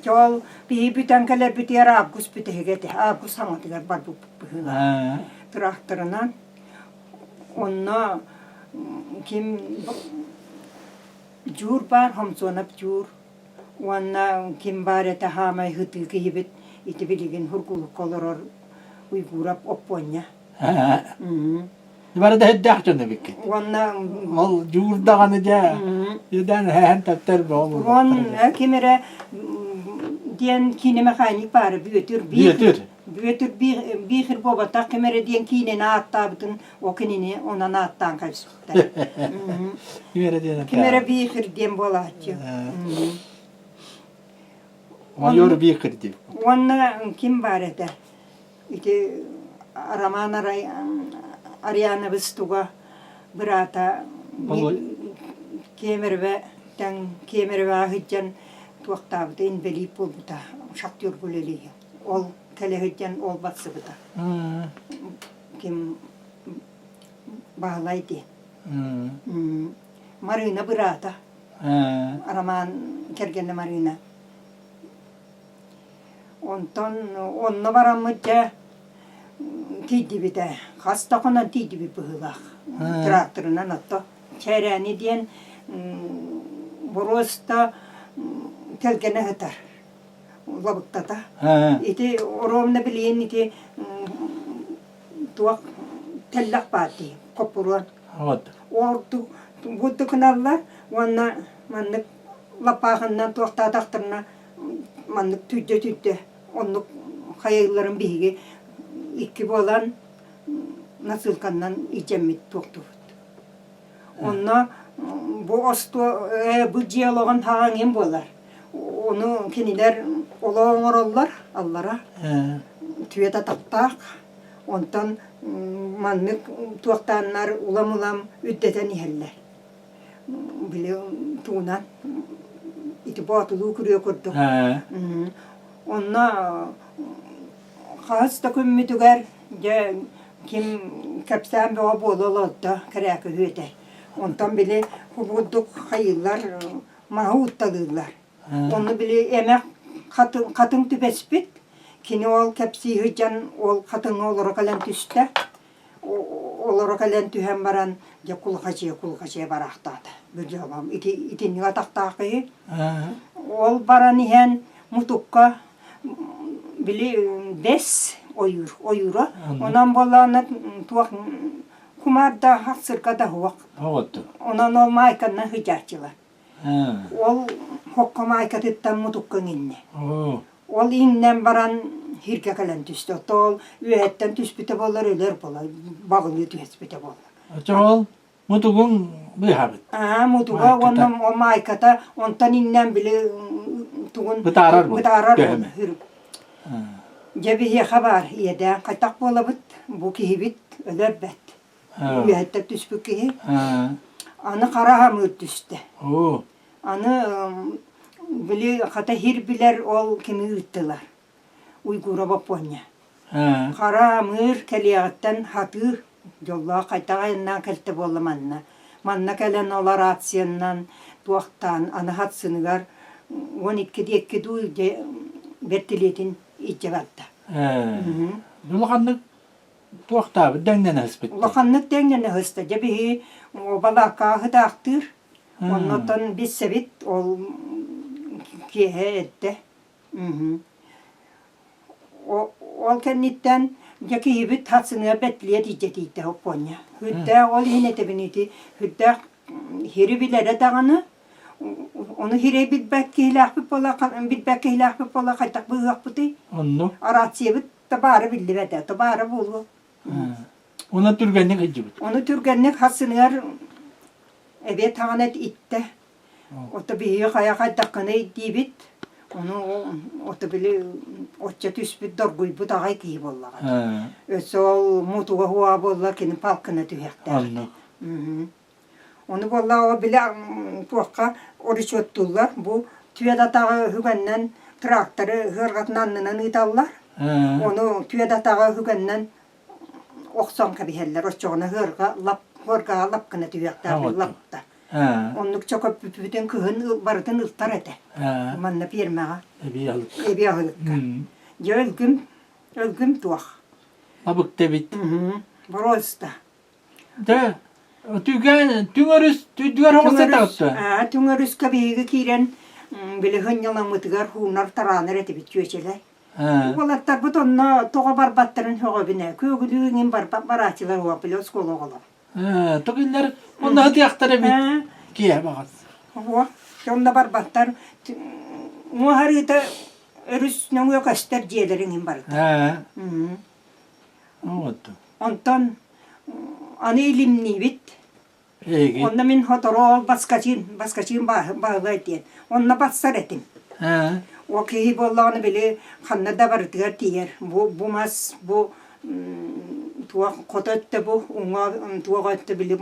Ол биһи бүтэн кэлэрбитигэр август бүтэһигэ этэ. Август саҥатыгар барбыппыт быһыылаах. Тракторынан. Онно ким Дьуур баар, Хомсуонап Дьуур. Уонна ким баар этэ хаамай һытыы киһибит ити билигин Һургулукка олорор Уйгуурап Оппуонньа. Бары да һэрдээх дьон эбиккит. Уонна Ол дьуур даҕаны дьэ үдэн һэһэн таптар буолуо. Уон ким эрэ диэн киинэ механик баара Бүөтүр Бүөтүр. Бүөтүр Биихир буолбатах ким эрэ диэн киинэни ааттаабытын о кинини онон ааттаан кэбиспиттэр. Ким эрэ диэн Ким эрэ Биихир диэн буолааччы. Майор Биихир диэн. Уонна ким баар этэ? Ити Роман Арианович туга быраата Кемерове тэҥ Кемеровеҕа сылдьан туохтаабыта инбэлиит буолбута шахтерга үлэлииһи ол кэлэ сылдьан ол барсыбыта ким Баһылай диэн Марыына быраата Роман кэргэнэ Марыына Онтон онно бараммыт дьэ тиийдибитэ. Хас да хонон тиийдибит быһыылаах. Тракторынан отто. Чээрээни диэн боруоста кэлгэнэ сытар лабыктата. Ити оруобуна билигин ити туох тэллэх баар дии, хоппуруон. Ордук бурдук гыналлар уонна маннык лаппаахыннан туохтаатахтарына маннык түүрдэ-түүрдэ оннук хайыылларын биһиги икки буолан насыылканнан илдьэммит туохтуубут. Онно бу остуо бу дьиэ олоҕун хаҕаҥын буолар. Ону кинилэр олоо оҥороллор аллара түөт атахтаах. Онтон маннык туохтааннар улам-улам үрдэтэн иһэллэр. Били тугунан ити боотулуу күрүө курдук. Онно Хаһыс да күммүтүгэр дьэ ким кэпсээн бөҕө буола олордо кэрээкэ үһү этэ. Онтон били курдук хайыыллар маһы утталыыллар. Онно били эмэх хатыҥ, хатыҥ түбэспит. Кини ол кэпсии сылдьан ол хатыҥҥа олоро кэлэн түстэ. Олоро кэлэн түһэн баран дьэ кулхачыйа кулхачыйа бараахтаата. Бу ити итинник атахтаах киһи. Ол баран иһэн мутукка били бэс ойуур ойуура. Онон буоллаҕына туох кумаардаах хахсырга да суох. Онон ол маайканнан сыдьааччылар. Ол хокко маайкатыттан мутукка иҥиннэ. Ол иҥнэн баран сиргэ кэлэн түстэ. Оттон ол үөһэттэн түспүтэ буоллар өлөр буолар, баҕылыы түһэспитэ буоллар. Оччоҕо ол мутугуҥ быыһаабыт. Аа, мутуга уонна маайката онтон иҥнэн били тугун бытаарар буол. Бытаарар буол. Дьэ биһиэхэ баар иэдээн хайдах буолабыт бу киһибит өлөр бэт. Үөһэттэн түспүт киһи. Аны хара хамыыр түстэ. Аны били хата хир билэр ол кими ыыттылар. Уйгура Боппуонньа. Хара амыыр кэлиэҕиттэн хатыы дьоллоох хайдах айаннаан кэлтэ буолла манна. Манна кэлэн ол рацияннан туохтаан аны хатсыныгар 12 диэки дуу бэртилиэтин илдьэ барда. Улаханнык туохтаабыт дэҥнэн ыспыт. Улаханнык дэҥнэн ыһыста. Дьэ биһи балаакка ыһытаахтыыр. Оннотон биссэбит ол киэһэ эрдэ. Ол кэнниттэн дьэ киһибит хатсыныа бэтлиэ тиийдэ оппуонньа. Үрдээх ол иһин этэбин ити үрдээх хири билэрэ даҕаны ону хирэй билбэт киһилээхпит буола билбэт киһилээхпит буола хайдах быыһыахпытый? Оннук. Рациябыт табаара биллибэт ээ, табаара буолуо. Уна түргэнник сылдьыбыт. Ону түргэнник хасыныгар эбиэт хаҕана иттэ. Ото биһиги хайа хайдаххыный диибит. Ону ото били оччо түспүт доргуйбут аҕай киһи буоллаҕа. Өссө ол мутуга хуа буолла кини палкына түһүөхтээх. Оннук. Ону буоллаҕа били туохха оручуоттууллар бу түөт атаҕы үһүгэннэн тракторы ыарҕатын аннынан ыыталлар. Ону түөт атаҕы үһүгэннэн охсон кэбиһэллэр. Оччоҕуна ыарҕа лап ыарҕаҕа лап гына түһүөхтээх лапта. Оннук чөкөппүтүн кыһын барытын ылтар этэ. Манна пиэрмэҕэ. Эбии аһылыкка. Эбии аһылыкка. Дьэ өлгүм, өлгүм туох. Абыкта эбит. Боруоста. Дьэ, түгэн түҥ өрүс түдүгэр оҕуста таҕыста. Аа, түҥ өрүскэ биһиги киирэн били сынньалаҥмытыгар хуунар тараанар этибит чүөчэлэр. Уолаттарбыт онно тоҕо барбаттарын сөҕөбүн ээ. Күөгүлүү иҥин барбат барааччылар уо били оскуола оҕолоро. Төгүллэр онно сытыахтар эбит. Киэһэ баҕас. Уо, онно барбаттар. Муоһарыыта өрүс нөҥүө көстөр дьиэлэрин иҥин барыта. Онтон аны илимниибит. Онно мин сотору ол Баскачыын, Баскачыын Баһылай диэн. Онно барсар этим. Ол киһи буоллаҕына били ханна да барытыгар тиийэр. Бу, бу мас, бу туох хото өттө бу, уҥа туох өттө били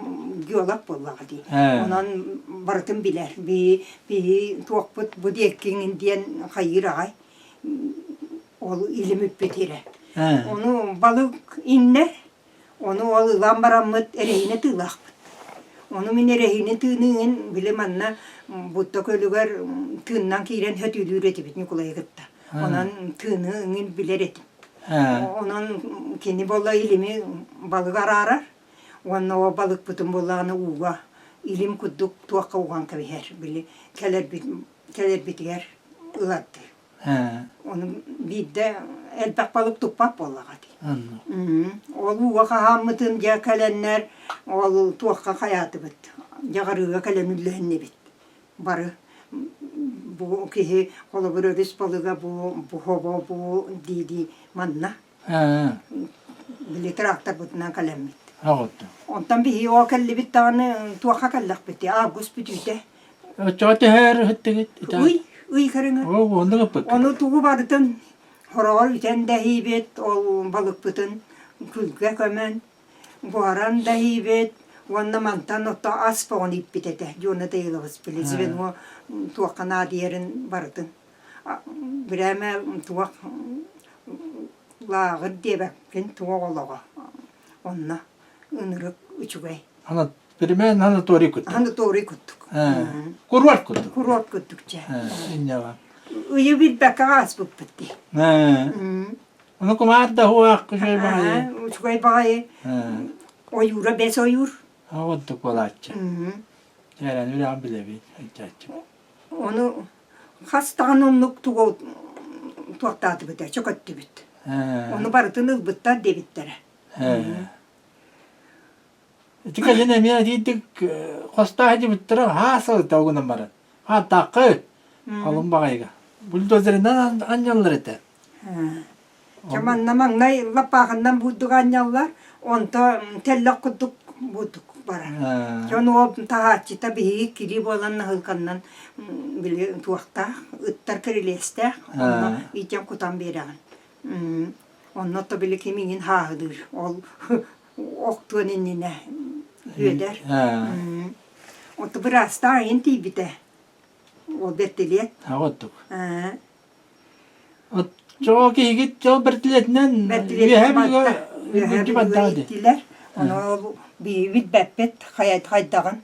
геолог буоллаҕа дии. Онон барытын билэр. Биһи, биһи туохпут бу диэккиҥин диэн хайыыр аҕай. Ол илим үппүт ирэ. Ону балык иҥнэр, ону ол ылан бараммыт эрэһиинэ тыылаахпыт. Ону мин эрэһиинэ тыыныыгын били манна Бутта көлүгэр тыыннан киирэн хөтүүлүүр этибит Ньукулайы кытта. Онон тыыны иҥин билэр этим. Онон кини буолла илими балык араарар уонна ол балыкпытын буоллаҕына ууга илим курдук туохха уган кэбиһэр били кэлэрбит кэлэрбитигэр ылардыы. Ону биирдэ элбэх балык туппат буоллаҕа дии. Ол ууга хаһааммытын дьэ кэлэннэр ол туохха хайаатыбыт дьаҕарыыга кэлэн үллэһиннибит бары бу киһи холобур өрүс балыга бу бу хобо бу дии-дии манна били тракторбытынан кэлэммит. Онтон биһиги ол кэллибит даҕаны туохха кэллэхпитий август бүтүүтэ Оччоҕо төһө ыһыттыгыт? Ый, ый көрүҥэ. Оо, оннук ыппыккыт. Ону тугу барытын хороҕор үтэн да иһиибит, ол балыкпытын күлгэ көмөн, буһаран да иһиибит уонна мантан ото ас боҕун ииппит этэ. Дьуона Таилович били звено туохха наадыйарын барытын. Бирээмэ туох Лааҕыр диэбэккин туох олоҕо. Онно ынырык үчүгэй. Ана перемен санаторий курдук. Санаторий курдук. Курорт курдук. Курорт курдук чэ. Инньэҕэ. Ыйы билбэккэ ааспыппыт дии. Ону кумаар да хуах үчүгэй баҕайы. Үчүгэй баҕайы. Ойуура бэс ойуур. Оҕоддук буолааччы. Чээрэн үрэҕин билэбин, ыччааччы. Ону хас даҕаны оннук тугу туохтаатыбыт ээ, чөкөттүбүт. Ону барытын ылбыттар диэбиттэрэ. Ити кэлин эмиэ итиитик хостоох дьибиттэрэ хаа сылыта угунан баран. Хааттааххы халын баҕайыга. Бульдозерынан анньаллар этэ. Дьэ манна маҥнай лаппаахынан бурдук анньаллар, онто тэллэх курдук бурдук барар. Дьон ол таһааччыта биһиги кири буолан наһыылканнан били туохтаах, ыттар кирилиэстээх, онно иитэн кутан биэрэҕин. Онно то били ким иҥин хааһылыыр, ол охтуон иннинэ үөдэр. Оту быраастаах айын тиийбитэ. Ол бэртилиэт. Оттук. Оччоҕо киһигит дьол бэртилиэтинэн үөһэ Үөһэ Бүлүүгэ иттилэр. Ону ол билбэппит хайдаҕын.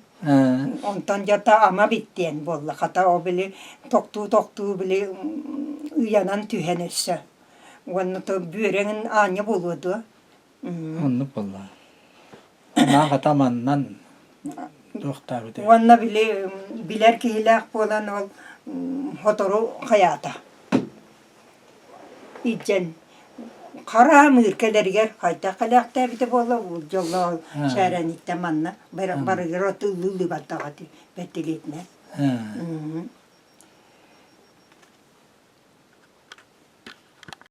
Онтон дьата ама биттиэн буолла. Хата ол били тохтуу-тохтуу били ыйанан түһэн өссө. Уонна то бүөрэҥин аанньа буолуо дуо? Оннук буолла. Наах атаманнан туохтаабыт Уонна били билэр киһилээх буолан ол сотору хайаата. Илдьэн хара амыыр кэлэригэр хайдах кэлээхтээбитэ буолла ол дьоллоох сээрэниттэн манна барыгар оту ыллыы бардаҕа бэртилиэтинэн.